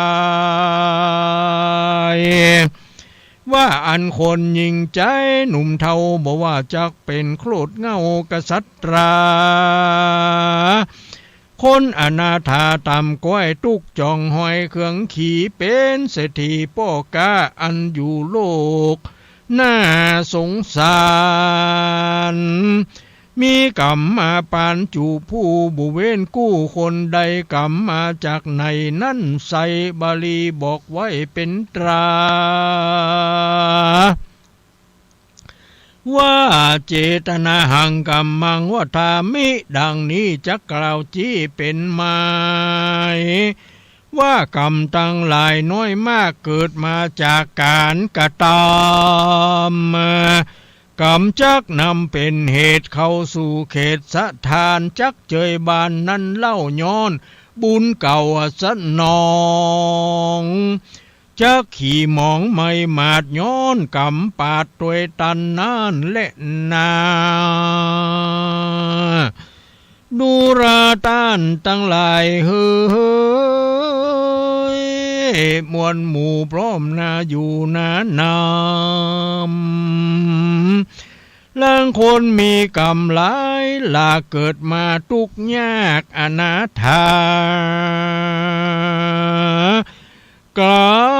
ย ว่าอันคนหญิงใจ๋หนุ่มเฒ่า บ่ว่าจักเป๋นโคตรเหง้ากษัตรา คนอนาถาต่ำก๊อย ตุ๊กข์จ่องหอยเคืองขี เป๋นเศรษฐีป้อก๊าอันอยู่โลก น่าสงสาร มีก๋รรมาปานจุผู้ บ่เว้นกู้คนใด ก๋รรมาจากไหนนั้นไส้ บาลีบอกไว้เป๋นตรา ว่าเจตนาหังกัมมังวัฏฏามิ ดังนี้จักกล่าวจี้เป๋นหมาย ว่ากรรมตังหลายน้อยมาก เกิดมาจากก๋านกระตำ กำจักนำเป๋นเหตุเข้าสู่เขตสถานจักเจยบานนั้นเล่า ย้อนบุญเก่าสนอง จักขี่หมองไมหมาด ย้อนก๋ำปาดตวยตันนั้นแลนา ดูราต้านตังหลายเฮย มวลหมู่พร้อมนาอยู่นานำ ลางคนมีกำหลาย หลากเกิดมาตุ๊กข์ยากอนาถา ก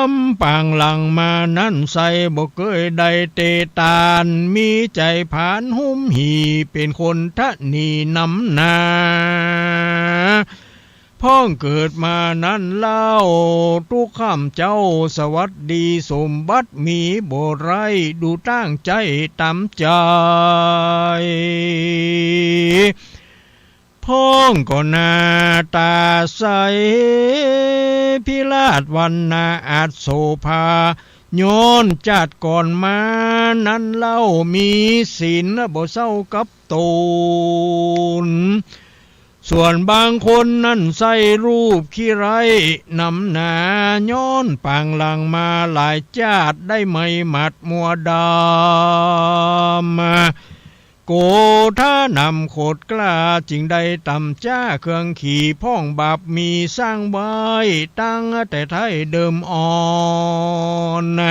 ำปางหลังมานั้นใส่บ่เกยได้เตตาน มีใจ๋ผานหุ้มหี่ เป๋นคนทะนีนำนา พ้องเกิดมานั้นเล่า ตุ๊กข์ข้ามเจ้าสวัสดี สมบัติมีบ่ไร้ ดูตั้งใจ๋ต๋ามใจ๋ พ้องก็หน้าต๋าใส พิราชวรรณาอาจโสภา ย้อนจาติก่อนมานั้นเล่า มีศีลบ่เศร้ากับต๋น ส่วนบางคนนั้นใส่รูปขี้ไร้นำนา ย้อนปางหลังมาหลายจาติ ได้ไมหมาดมัวดำ โกธานำโขดกล้า จึงได้ต๋ามจ๊าเครื่องขี่ พ่องบาปมีสร้างไว้ ตั้งแต่ไท้เดิมอ่อน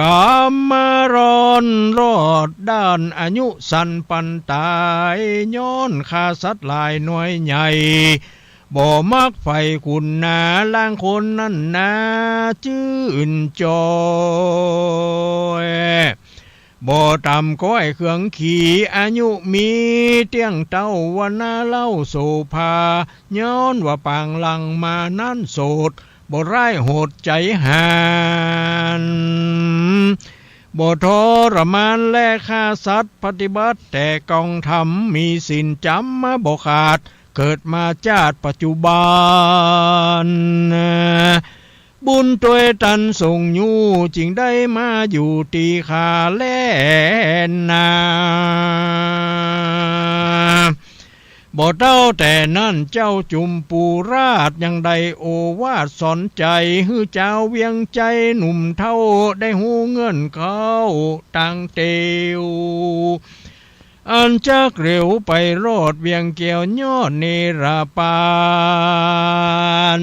ก๋ำมารอนรอดด้าน อายุสั้นปันต๋าย ย้อนฆ่าสัตว์หลายหน่วยใหญ่ บ่มักใฝ่คุณนา ลางคนนั้นนาจื้นจอย บ่ต๋ามก้อยเครื่องขี่ อายุมีเตี้ยงเต้า วรรณาเล่าโสภา ย้อนว่าปางหลังมานั้นโสด บ่ร้ายโหดใจ๋หัน บ่ทรมานและฆ่าสัตว์ ปฏิบัติแต่กองธรรม มีศีลจ๋ำบ่ขาด เกิดมาจาติปัจจุบัน บุญตวยตันส่งอยู่ จึงได้มาอยู่ตี้ข้าแลนา บ่เต้าแต่นั้นเจ้าจุมปูราช ยังได้โอวาทสอนใจ๋ หื้อจาวเวียงใจ๋หนุ่มเฒ่า ได้ฮู้เงื่อนเขาต่างเตียว อันจักเหลียวไปรอดเวียงแก้วยอดเนรปาน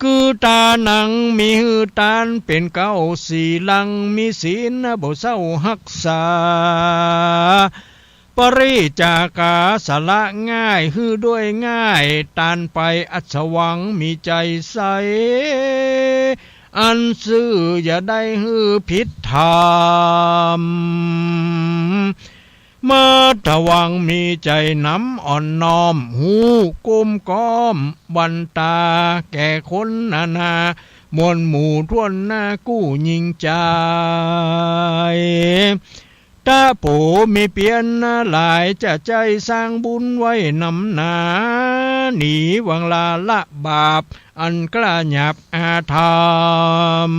คือต๋าหนังมีหื้อตานเป๋นเก๊าสี่หลัง มีศีลบ่เศร้าฮักษา ปริจจาคาสละง่าย หื้อด้วยง่ายตานไป อัศวังมีใจ๋ใส อันซื่ออย่าได้หื้อผิดธรรม มัทวังมีใจ๋หนำอ่อนน้อม ฮู้ก้มก้อมวันตาแก่คนนานา มวลหมู่ถ้วนหน้ากู้ยิ่งใจ๋ ตะโผมีเปียรนาหลาย จะใจ้สร้างบุญไว้นำนา หนีหวังลาละบาป อันกล้าหยาบอาธรรม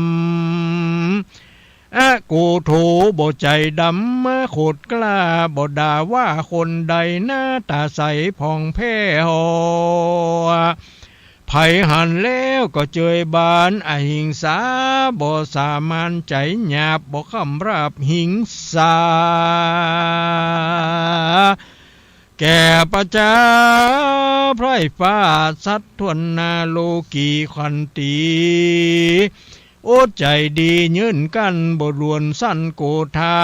อโกโธบ่ใจ๋ดำ มาโขดกล้าบ่ด่าว่าคนใด หน้าต๋าใสผ่องแผ้ว ใผหันแล้วก็เจยบาน อหิงสาบ่สามาน ใจ๋หยาบบ่คำราบหิงสา แก่ประจาไพร่ฟ้าสัตว์ถ้วนนา โลกีขันตี อดใจ๋ดียื่นกั้น บ่ด่วนสั้นโกธา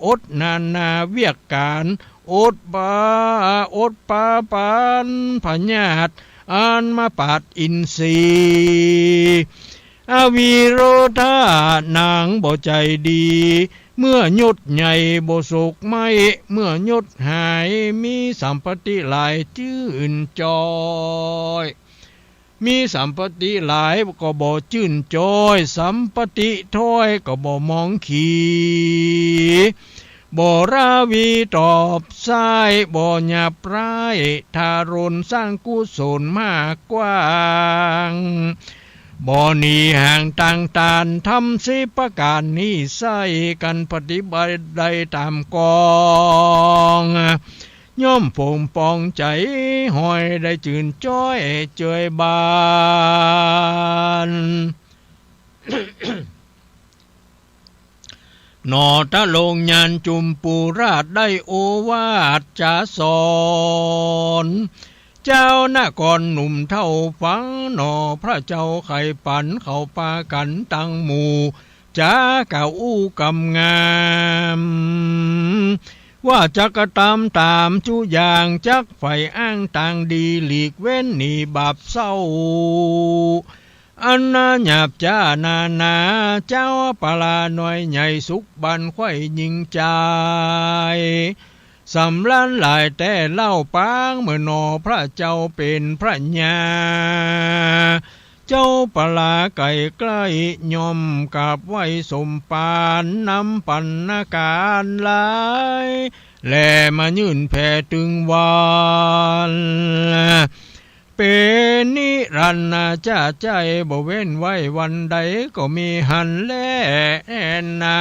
อดนานาเวียกก๋าน อดปา อดปาปานพยาธิ อันมาปาดอินทรีย์ อวิโรธาหนังบ่ใจ๋ดี เมื่อยศใหญ่บ่โศกไหม้ เมื่อยศหายมีสัมปติหลายจื้นจอย มีสัมปติหลายก็บ่จื้นจอย สัมปติถ้อยก็บ่มองขี บ่ราวีตอบซ้าย บ่หยาบร้าย ทารุณสร้างกุศลมากกว้าง บ่หนีห่างตางต้านธรรมสิบประก๋านนี้ ใส้กั๋นปฏิบัติได้ต๋ามกอง ย่อมป่งปองใจ๋ หอยได้จื่นจ้อยเจยบาน หนอตะลงยานจุมปูราชได้โอวาทจาสอน เจ้านครหนุ่มเฒ่าฟังหนอ พระเจ้าใค่ปันเขาปากั๋นตังหมู่ จ๋ากล่าวอู้กำงาม ว่าจักกระตำต๋ามจุอย่าง จักใฝ่อ้างตางดี หลีกเว้นหนีบาปเศร้า อันนาหยาบจ๊านานา เจ้าปาราน้อยใหญ่ สุขบันไขว้ยิ่งใจ๋ สำราญหลายแต๊เล่า ปางเมื่อหนอ พระเจ้าเป๋นพระญา เจ้าปาราใก้ใก้ ย่อมกราบไหว้สมปาน นำปัณณการหลาย แลมายื่นแผ่ตึงวาน เป๋นนิรันดร์นา จ๊าใจ้บ่เว้นไว้วันใด ก็มีหั้นแลนา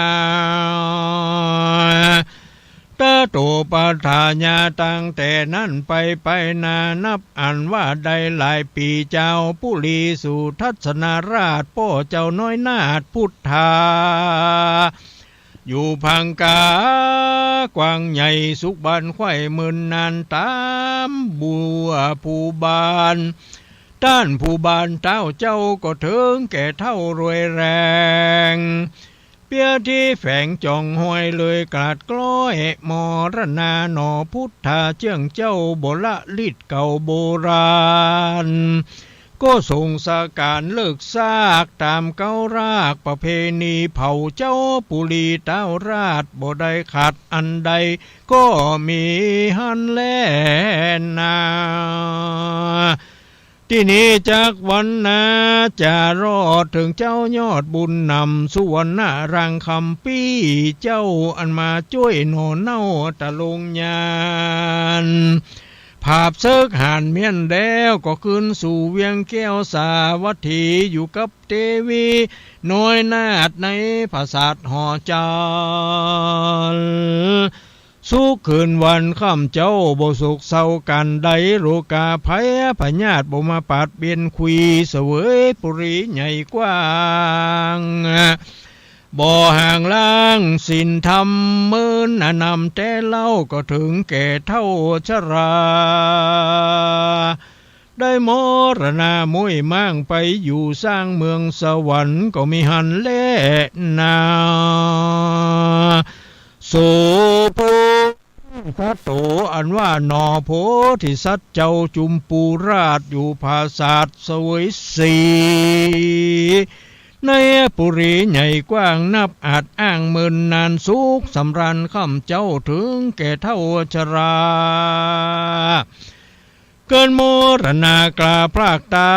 ตะโตปัฏฐาญา ตั้งแต่นั้นไป ไปนานับอั้นว่าได้หลายปี๋ จาวปุรีสุทัศนราช ป้อเจ้าน้อยนาถพุทธา อยู่ผางกากว้างใหญ่ สุขบันไขว้เมินนาน ต๋ามบัวภูบาล ต้านภูบาลเต๊าเจ้า ก็เถิงแก่เฒ่ารวยแรง เปียตี้แฝงจ๋องห้อยเลยกลาดกล้อย มรณาหนอพุทธา เจื้องเจ้าบ่ละฤทธิ์เก่าโบราณ ก็สงฆ์สการเลิกซาก ต๋ามเก๊ารากประเพณีเผา เจ้าปุรีเต๊าราช บ่ได้ขาดอันใด ก็มีหั้นแลนา ตี้นี้จักวรรณา จะรอดเถิงเจ้ายอดบุญนำ สุวรรณรังคัมภีร์ เจ้าอันมาจ้วยหนอเน่าตะลงยาน ผาบเสิกหานเมี้ยนแล้ว ก็คืนสู่เวียงแก้วสาวัตถี อยู่กับเตวีน้อยนาถในผาสาทหอจันทร์ สุขคืนวันค่ำเจ้า บ่โศกเศร้าก๋านใด โรคาภัยพยาธิบ่มาปาดเบียน คุยเสวยปุรีใหญ่กว้าง บ่ห่างล้างศีลธรรม เมินนำแต๊เล่า ก็เถิงแก่เฒ่าชรา ได้มรณาม้วยหมางไปอยู่สร้างเมืองสวรรค์ ก็มีหั้นแลนา โส โพธิสัตโต อันว่าหนอโพธิสัตว์เจ้าจุมปูราช อยู่ผาสาทเสวยสี ในปุรีใหญ่กว้างนับอาจอ้างเมินนาน สุขสำราญค่ำเจ้า เถิงแก่เฒ่าชรา เกินมรณากลาพรากต๋า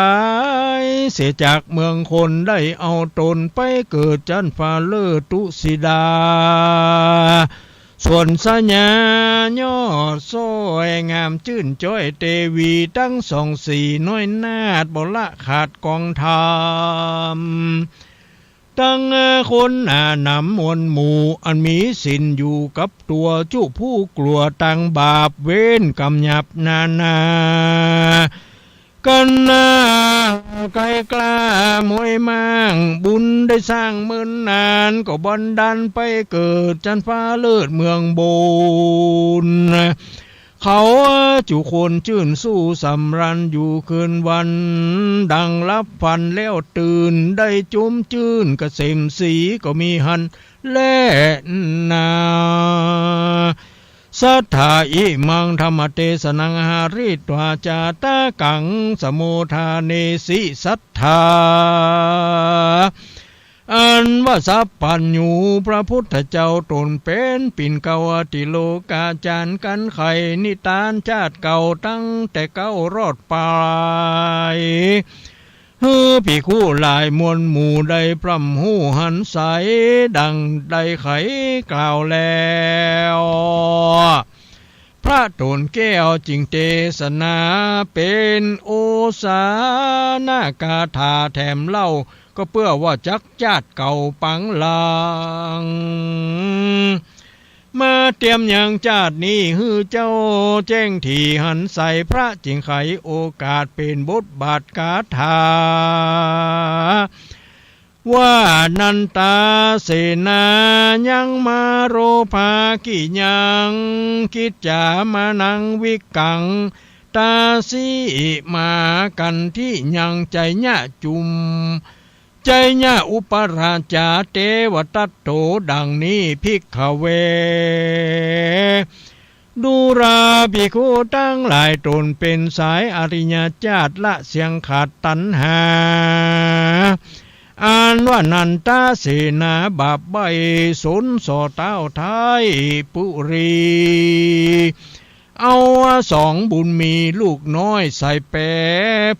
ย เสียจากเมืองคน ได้เอาต๋นไปเกิดจั๊นฟ้าเลิศตุสิดา สวนสะหญ้ายอดซ้อยงามจื้นจ้อย เตวีตังสองสีน้อยนาถ บ่ละขาดกองธรรม ตังคนหนาหนำมวลหมู่ อันมีศีลอยู่กับตั๋ว จุผู้กลัวตางบาปเวรกรรมหยาบนานา กั๋นนาไกลกล้าม้วยหมาง บุญได้สร้างเมินนาน ก็บันดาลไปเกิดจั๊นฟ้าเลิศเมืองบน เขาจุคนจื้นสู้สำราญอยู่คืนวัน ดังหลับฝันแล้วตื่น ได้จุมจื้นเกษมสี ก็มีหั้นแลนา สัทธา อิมังธัมมเตสนัง หาริत्वा จาตะกัง สะโมทาเนสิ สัทธา อันว่าสัพพัญญูพระพุทธเจ้า ต๋นเป๋นปิ่นเกล้าอติโลกาจารย์ กั๋นไขนิตานจาติเก่าตั้งแต่เก๊ารอดป๋าย หื้อภิกขุหลายมวลหมู่ได้พร่ำฮู้หันใส ดังได้ไขกล่าวแล้ว พ พระโตนแก้วจึงเตสนาเป๋นโอสาณกาถาแถมเล่า ก็เปื้อว่าจักจาติเก่าปังหลัง มาเตียมยังจาตินี้หื้อเจ้าแจ้งถี่หันใส พระจึงไขโอกาสเป๋นบทบาทคาถา ว่า นันตาเสนายังมาโรภากิยัง กิจจามานังวิกัง ตาสีมากันทิยัง ไจยะจุม ไจยะอุปราชา เตวทัตโต ดังนี้ ภิกขเว ดูราภิกขุตังหลาย ตนเป๋นสายอริยจาติ ละเสี้ยงขาดตัณหา อันว่านันตาเสนาบาปใบ้สนส่อเต๊าไทยปุรี เอาสองบุญมีลูกน้อยใส่แป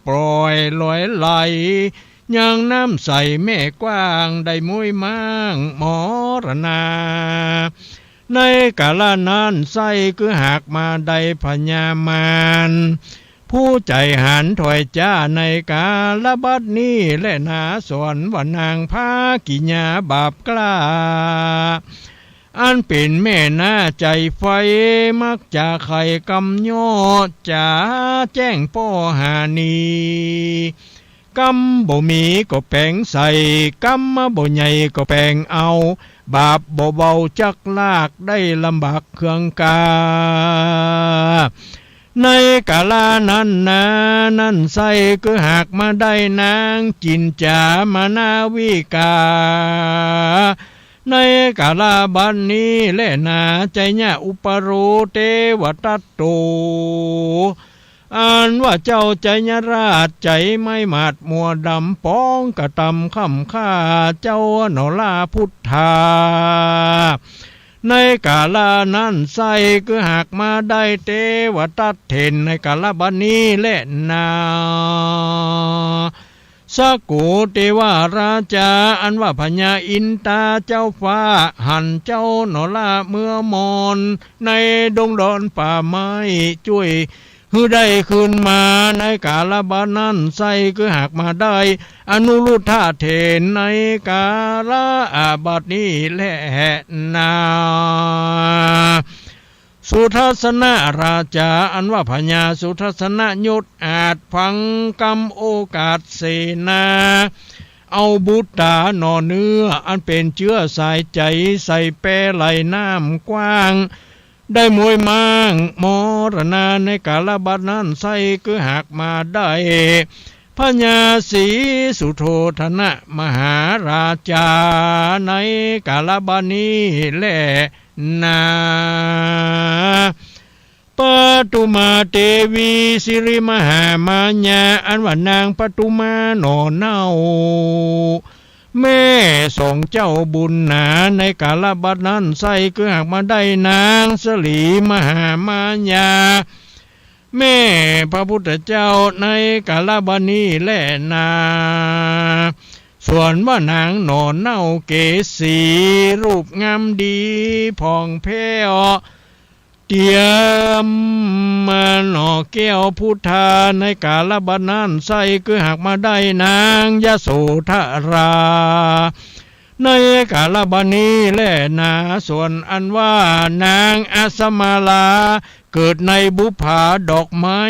ปล่อยลอยไหล ยังน้ำใสแม่กว้างได้มวยม้างมรณา ในกาละนั้นไส้คือหากมาได้พญามาร ผู้ใจ๋หันถอยจ้า ในกาละบัดนี้แลนา สวนว่านางภากิยาบาปกล้า อันเป๋นแม่นาใจ๋ไฟ มักจะใค่กำย่อ จ๋าแจ้งป้อหานี กำบ่มีก็แป๋งใส่ กำบ่ใหญ่ก็แป๋งเอา บาปบ่เบาจักลาก ได้ลำบากเคืองกา ในกาละนั้นนา นั้นไส้คือหากมาได้นางจินจามนาวิกา ในกาละบัดนี้แลนา ไจยะอุปโร เตวทัตโต อันว่าเจ้าไจยราชใจ๋ไม้หมาดมัวดำ ป๋องกระตำค่ำฆ่าเจ้าหนอลาพุทธา ในกาละนั้นไส้คือหากมาได้เตวทัตเถน ในกาละบัดนี้แลนา สกุเตวราชา อันว่าพญาอินตาเจ้าฟ้า หันเจ้าหนอลาเมือมอน ในดงดอนป่าไม้ จ้วยหื้อได้คืนมา ในกาละบัดนั้นไส้คือหากมาได้ อนุรุทธะเถน ในกาละบัดนี้แลนา สุทัศนราชา อันว่าพญาสุทัศนยศอาจ ฟังกำโอกาสเสนา เอาบุตราหน่อเนื้อ อันเป๋นเจื้อสายใจ๋ ใส่แปไหลน้ำกว้าง ได้มวยม้างมรณา ในกาละบัดนั้นไส้คือหากมาได้ พญาศรีสุโธธนะมหาราชา ในกาละบัดนี้แลนา ปทุมาเตวีสิริมหามายา อันว่านางปทุมาหน่อเน่า แม่สองเจ้าบุญหนา ในกาละบัดนั้นไส้คือหากมาได้นางสลีมหามายา แม่พระพุทธเจ้า ในกาละบัดนี้แลนา ส่วนว่านางหน่อเน่าเกสี รูปงามดีผ่องแผ้ว เตียมมาหน่อแก้วพุทธา ในกาละบัดนั้นไส้คือหากมาได้นางยโสธรา ในกาละบัดนี้แลนา ส่วนอันว่านางอัสมาลา เกิดในบุปผาดอกไม้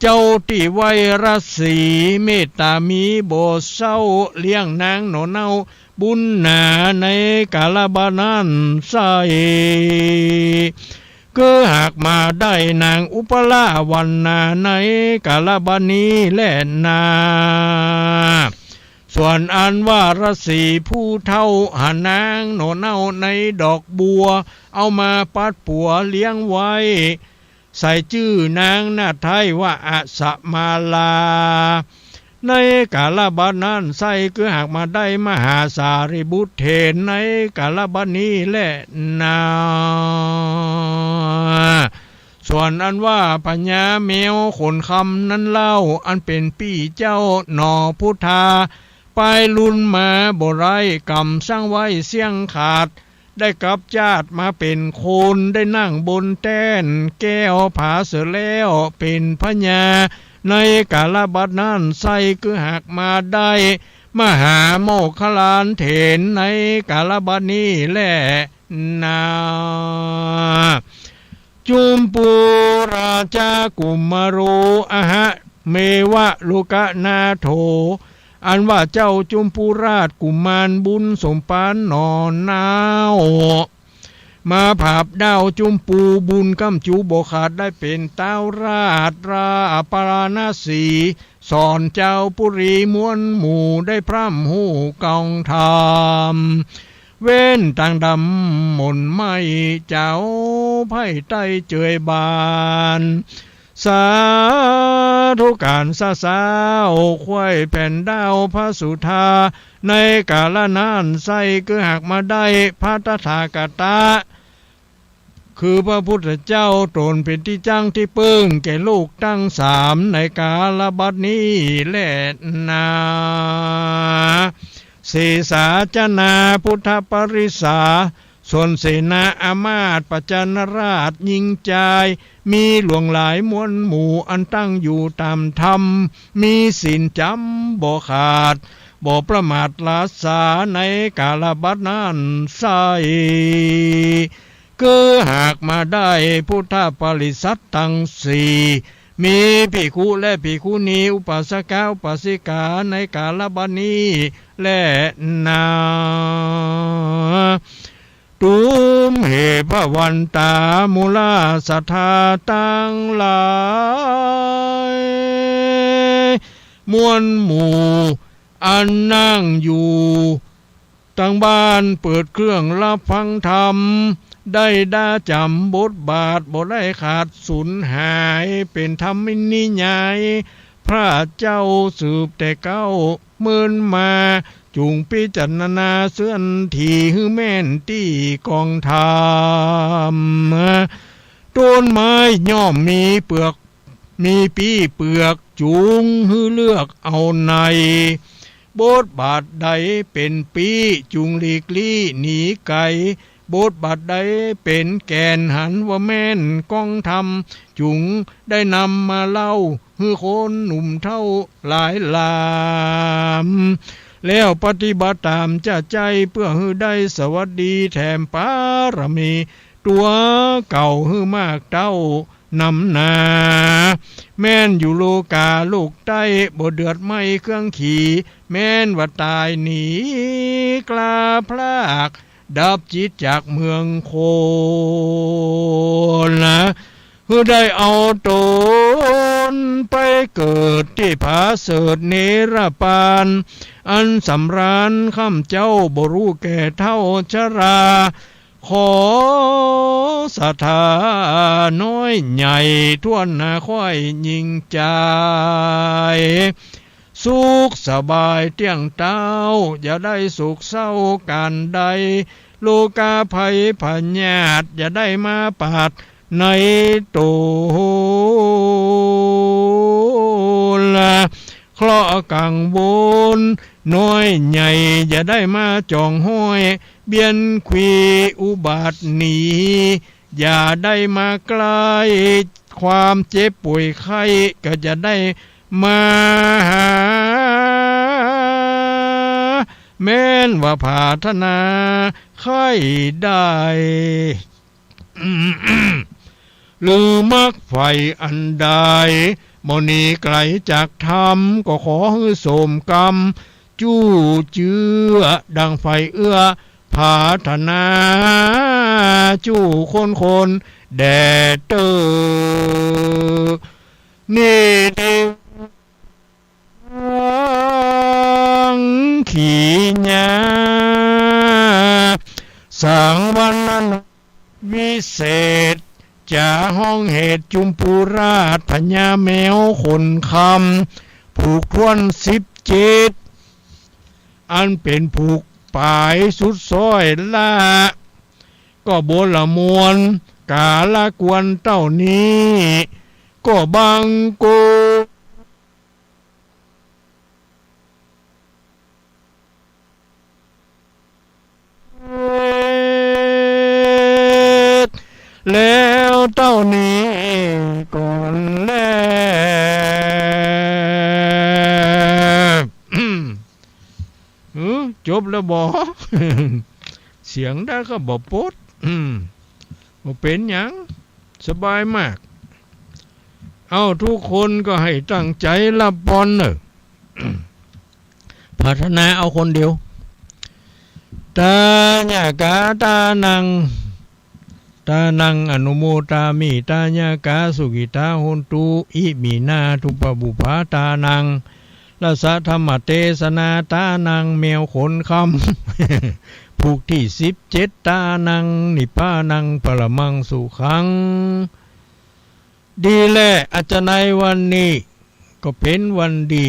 เจ้าตี้ไหว้ราศีเมตตามีบ่เศร้า เลี้ยงนางหน่อเน่าบุญหนา ในกาละบัดนั้นไส้ คือหากมาได้นางอุปลาวรรณา ในกาละบัดนี้แลนา ส่วนอันว่าราศีผู้เฒ่า หานางหน่อเน่าในดอกบัว เอามาปัดปั๋วเลี้ยงไว้ ใส่จื้อนางนาไท้ว่าอัสมาลา ในกาละบัดนั้นไส้คือหากมาได้มหาสารีบุตรเถร ในกาละบัดนี้แลนา ส่วนอันว่าพญาแมวขนคำนั้นเล่า อันเป๋นปี้เจ้าหน่อพุทธา ปายลุนมาบ่ไร้ กำสั่งไว้เสี้ยงขาด ได้กลับจาติมาเป๋นคน ได้นั่งบนแต้นแก้วผาเสด็จแล้วเป๋นพญา ในกาลบัดนั้นไส้ คือหากมาได้มหาโมคคัลลาเถรในกาลบัดนี้แลนา จุมปูราชากุมารโร อะหะเมวะโลกนาโถ อันว่าเจ้าจุมปูราชกุมารบุญสมปานหนอเนา มาผาบด้าวจุมปูบุญก้ำจู๋บ่ขาด ได้เป๋นต๊าวราชราปาราณสี สอนจาวปุรีมวลหมู่ได้พร่ำฮู้กองธรรม เว้นตางดำหม่นไหม้ เจ้าไพร่ใต้เจยบาน สาธุก๋านสาสาว ควยแผ่นด้าวพระสุธา ในกาละนั้นไส้ คือหากมาได้พระตถาคตะ คือพระพุทธเจ้าต๋นเป๋นตี้จั้งตี้เปิ้งแก่โลกตังสามในกาลบัดนี้แลนา เสสาจนาพุทธปริสา ส่วนเสนาอามาตย์ประจันราชยิงจาย มีหลวงหลายมวลหมู่อันตั้งอยู่ต๋ามธรรม มีศีลจ๋ำบ่ขาด บ่ประมาทละสาในกาลบัดนั้นไส้ คือหากมาได้พุทธปริษัทตังสี่ มีภิกขุและภิกขุณี อุปาสกะอุปาสิกา ในกาลบัดนี้แลนา ตุมเหภะวันตามูลาสัตถาตังหลาย มวลหมู่อันนั่งอยู่ตังบ้านเปิดเครื่องฮับฟังธรรม ได้ดาจ๋ำบทบาทบ่ได้ขาดสูญหาย เป๋นธรรมนิยาย พระเจ้าสืบแต่เก๊าเมินมา จุ่งพิจารณาเสื้อนถี่หื้อแม่นตี้กองธรรม ต้นไม้ย่อมมีเปลือก มีปี้เปลือก จุ่งหื้อเลือกเอาใน บทบาทใดเป๋นปี้ จุ่งหลีกลี้หนีไกล บทบาทใดเป๋นแก่นหันว่าแม่นกองธรรม จุ่งได้นำมาเล่าหื้อคนหนุ่มเฒ่าหลายหลาม แล้วปฏิบัติต๋ามจะใจ้ เปื้อหื้อได้สวัสดีแถมปารมี ตั๋วเก่าหื้อมากเต้านำนา แม่นอยู่โลกาโลกใต้ บ่เดือดไหม้เครื่องขี แม่นว่าต๋ายหนีกล้าพลาก ดับจิตจากเมืองคนนะ หื้อได้เอาต๋นไปเกิดตี้ผาเสด็จเนรปาน อันสำราญค่ำเจ๊าบ่ฮู้แก่เฒ่าชรา ขอศรัทธาน้อยใหญ่ถ้วนหน้าข้อยยิ่งใจ๋ สุขสบายเตี้ยงเต้า อย่าได้โศกเศร้าก๋านใด โลกาภัยพยาธิอย่าได้มาปาดในต๋น เคราะห์กังวลน้อยใหญ่อย่าได้มาจองห้อย เบียนขวีอุบัติหนี อย่าได้มาใกล้ ความเจ็บป่วยไข้ก็อย่าได้มาหา แม่นว่าผาถนาใค่ได้ หรือมักใฝ่อันใด บ่หนีไกลจากธรรม ก็ขอหื้อสมกำ จู้เจื้อดังใฝ่เอื้อ ผาถนา จู้คนคนแด่เต๊อ นี่ในวังขีญา สังวรรณนา วิเศษ จะฮ้องเหตุจุมปูราชพญาแมวขนคำ ผูกถ้วนสิบเจ็ด อันเป๋นผูกป๋ายสุดซ้อยละ ก็บทละมวล กาละกวนเต้านี้ ก็บังคม แล้วเต้านี้ก่อนแล เออ จบแล้วบ่ เสียงได้ก็บ่ปด อืม บ่เป๋นหยัง สบายมาก เอ้า ทุกคนก็ให้ตั้งใจ๋ฮับปอนเน่อ ปรารถนาเอาคนเดียว ทาญะกา ทานัง ทานังอนุโมทามิ ทาญะกา สุขิตา โหนตุ อิมินา ทุปปะปุปปาทานัง รสะธัมมะเตสนา ทานัง แมวขนคำ ผูกตี้สิบเจ็ด ทานัง นิพพานัง ปรมังสุขัง ดีแล อาจจะในวันนี้ก็เป๋นวันดี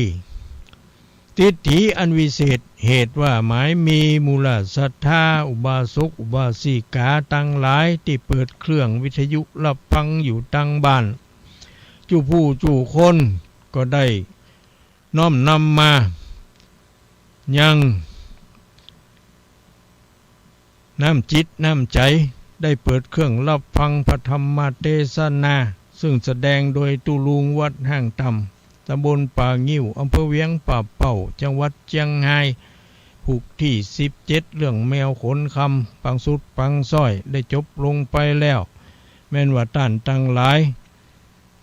ทิฏฐิอันวิเศษ เหตุว่าหมายมี หมู่เหล่าศรัทธา อุบาสก อุบาสิกาตังหลาย ตี้เปิดเครื่องวิทยุฮับฟังอยู่ตังบ้าน จุผู้จุคน ก็ได้น้อมนำมา ยัง น้ำจิตน้ำใจ๋ ได้เปิดเครื่องฮับฟังพระธรรมเตสนา ซึ่งแสดงโดยตุ๊ลุงวัดห้างต่ำ ตำบลป่างิ้ว อำเภอเวียงป่าเป้า จังหวัดเจียงฮาย ผูกตี้สิบเจ็ด เรื่องแมวขนคำ ปางสุดปางซ้อย ได้จบลงไปแล้ว แม่นว่าต้านตังหลาย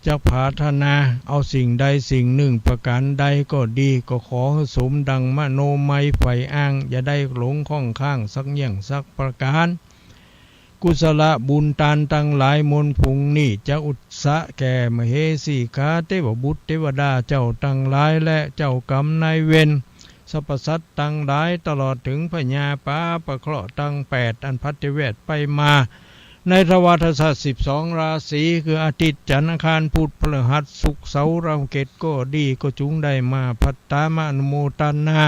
จักปรารถนาเอาสิ่งใดสิ่งนึ่งประก๋านใดก็ดี ก็ขอหื้อสมดังมโนมัยใฝ่อ้าง อย่าได้หลงข้องค้างสักเยี่ยงสักประก๋าน กุศลบุญตานตังหลายมวลฝูงนี้ จักอุตสะแก่มเหสีคา เตวบุตรเตวดาเจ้าตังหลาย และเจ้ากรรมนายเวร สรรพสัตว์ตังหลาย ตลอดเถิงพญาป๋าปะเคราะห์ตังแปด อันผลัดเตแวดไปมา ในทวารศาสตร์สิบสองราศี คืออาทิตย์ จันทร์ อังคาร พุธ พฤหัส ศุกร์ เสาร์ ราหู เกตุก็ดี ก็จุ่งได้มาพัตตามาอนุโมทนา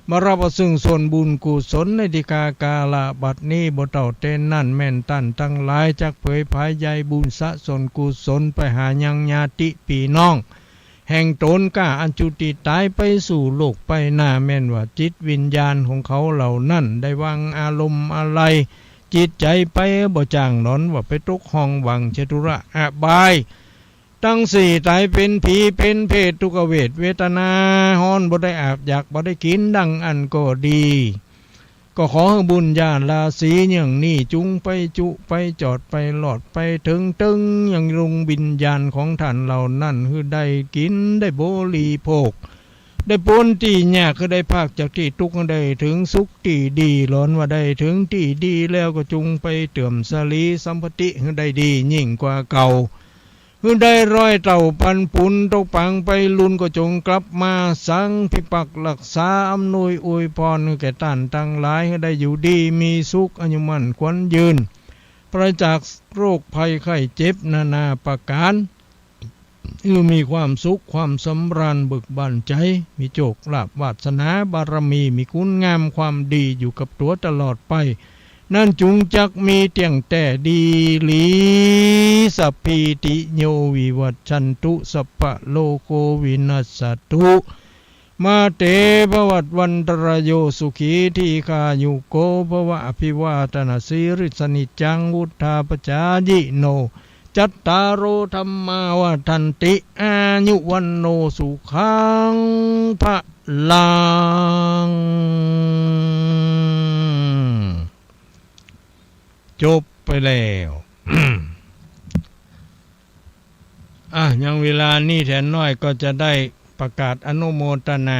มาฮับเอาซึ่งส่วนบุญกุศลในตี้กา กาละบัดนี้ บ่เต้าแต่นั้น แม่นต้านตังหลายจักเผยผายใยบุญสะส่วนกุศลไปหายังญาติปี้น้อง แห่งต๋นก้าอันจุติต๋ายไปสู่โลกไปหน้า แม่นว่าจิตวิญญาณของเขาเหล่านั้นได้วางอารมณ์อาลัยจิตใจ๋ไป บ่จ้างหนอนว่าไปตกห้องหว่างจตุระอบายตังสี่ ต๋ายเป๋นผีเป๋นเปรต ทุกขเวทเวทนาฮ้อน บ่ได้อาบอยากบ่ได้กิ๋นดังอั้นก็ดี ก็ขอหื้อบุญญาราศีอย่างนี้จุ่งไปจุไปจอดไปหลอดไปเถิงเติ๊งยังดวงวิญญาณของต้านเหล่านั้น หื้อได้กิ๋นได้บริโภค ได้ป๊นตี้ยาก หื้อได้พากจากตี้ตุ๊กข์ หื้อได้เถิงสุขตี้ดี หลอนว่าได้เถิงตี้ดีแล้วก็จุ่งไปเติมสรีสัมปติ หื้อได้ดียิ่งกว่าเก่า หื้อได้ร้อยเต้าปันปุญ ตกปางไปลุนก็จงกลับมา สังพิปักษ์รักษาอำนวยอวยพร หื้อแก่ต้านตังหลาย หื้อได้อยู่ดีมีสุข อายุมั่นขวัญยืน ปราศจากโรคภัยไข้เจ็บนานาประก๋าน หื้อมีความสุขความสำราญเบิกบานใจ๋ มีโชคลาภวาสนาบารมี มีคุณงามความดีอยู่กับตั๋วตลอดไป นั้นจุ่งจักมีเตี้ยงแต๊ดีหลี สัพพีติโยวิวัชชันตุ สัพพะโรโควินัสสะตุ มาเตภวัตวันตรายโย สุขีทีฆายุโกภวะ อภิวาทนสีลิสสะนิจจังวุฑฒาปจายิโน จัตตาโรธัมมาวัฑฒันติ อายุวัณโณสุขังพะลัง จบไปแล้ว อ่ะ ยังเวลานี้แถมหน้อยก็จะได้ประกาศอนุโมทนา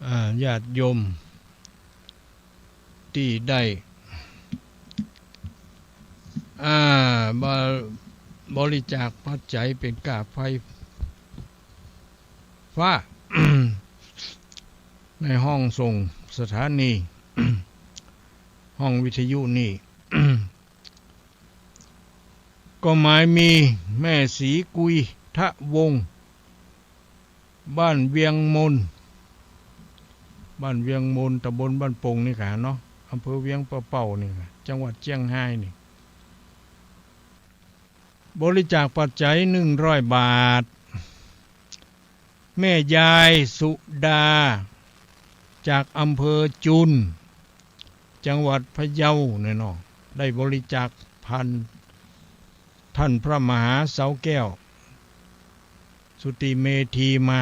อ่า ญาติโยม ตี้ได้ อ่า บ- บริจาคปัจจัยเป๋นก้าไฟฟ้า ในห้องส่งสถานี ห้องวิทยุนี่ ก็หมายมีแม่ศรีกุยทะวงศ์ บ้านเวียงมน บ้านเวียงมน ตำบลบ้านโป่งนี่ค่ะเนาะ อำเภอเวียงป่าเป้านี่ค่ะ จังหวัดเจียงฮายนี่ บริจาคปัจจัยหนึ่งร้อยบาท แม่ยายสุดา จากอำเภอจุน จังหวัดพะเยาเนี่ยเนาะ ได้บริจาคผ่านท่านพระมหาเสาแก้ว สุติเมธีมา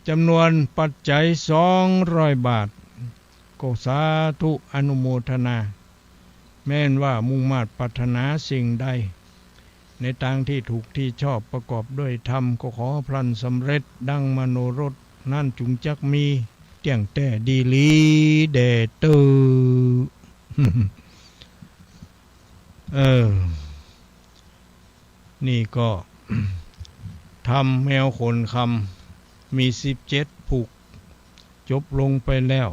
จำนวนปัจจัยสองร้อยบาท ก็สาธุอนุโมทนา แม้นว่ามุ่งมาดปรารถนาสิ่งใด ในตางที่ถูกที่ชอบประกอบด้วยธรรม ก็ขอพลันสำเร็จดังมโนรส นั้นจุงจักมีเตี้ยงแต๊ดีหลีแด่เต๊อะ เออ นี่ก็ ธรรมแมวขนคำ มีสิบเจ็ดผูก จบลงไปแล้ว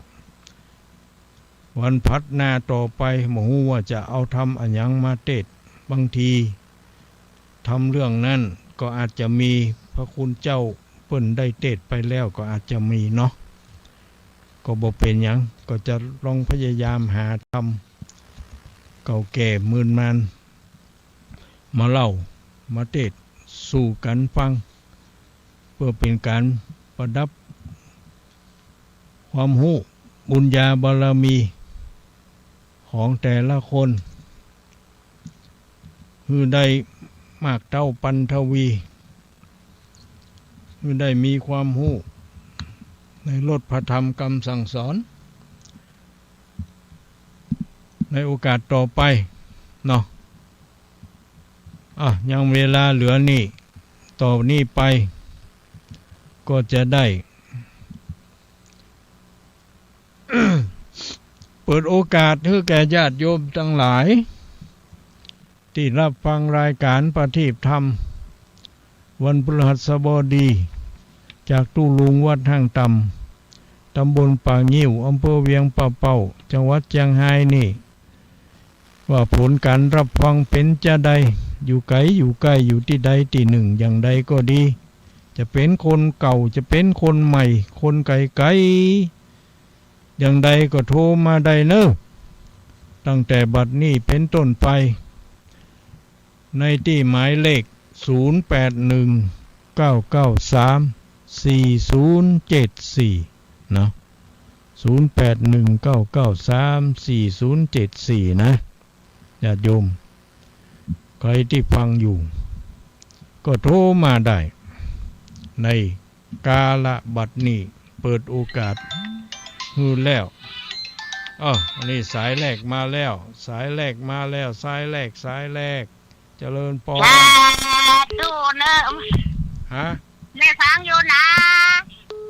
วันผัดหน้าต่อไป บ่ฮู้ว่าจะเอาธรรมอะหยังมาเตสน์ บางทีธรรมเรื่องนั้นก็อาจจะมี พระคุณเจ้าเปิ้นได้เตสน์ไปแล้วก็อาจจะมีเนาะ ก็บ่เป๋นหยัง ก็จะลองพยายามหาธรรมเก่าแก่มื่นมาน มาเล่า มาเตสน์สู่กั๋นฟัง เปื้อเป๋นก๋านประดับความฮู้ บุญญาบารมีของแต่ละคน หื้อได้มากเต้าปันทวี หื้อได้มีความฮู้ในรสพระธรรมกำสั่งสอน ในโอกาสต่อไปเนาะ อ่ะ ยังเวลาเหลือนี่ ต่อนี้ไป ก็จะได้ เปิดโอกาสหื้อแก่ญาติโยมตังหลาย ตี้ฮับฟังรายก๋านประทีปธรรม วันพฤหัสบดี จากตู้ลุงวัดห้างต่ำ ตำบลป่างิ้ว อำเภอเวียงป่าเป้า จังหวัดเจียงฮายนี่ ว่าผลก๋านฮับฟังเป๋นจาใด อยู่ไก๋อยู่ใก้ อยู่ตี้ใดตี้นึ่งอย่างใดก็ดี จะเป๋นคนเก่า จะเป๋นคนใหม่ คนไก๋ๆ อย่างใดก็โทรมาได้เน่อ ตั้งแต่บัดนี้เป๋นต้นไป ในตี้หมายเลข ศูนย์แปดหนึ่ง เก้าเก้าสาม สี่ศูนย์เจ็ดสี่ เนาะ ศูนย์แปดหนึ่ง เก้าเก้าสาม สี่ศูนย์เจ็ดสี่ นะ ญาติโยม ใผตี้ฟังอยู่ ก็โทรมาได้ ในกาละบัดนี้ เปิดโอกาสหื้อแล้ว อ้อ อันนี้สายแรกมาแล้ว สายแรกมาแล้ว สายแรก สายแรก เจริญปอน สาธุเน่อ ฮะ แม่ฟังอยู่นะ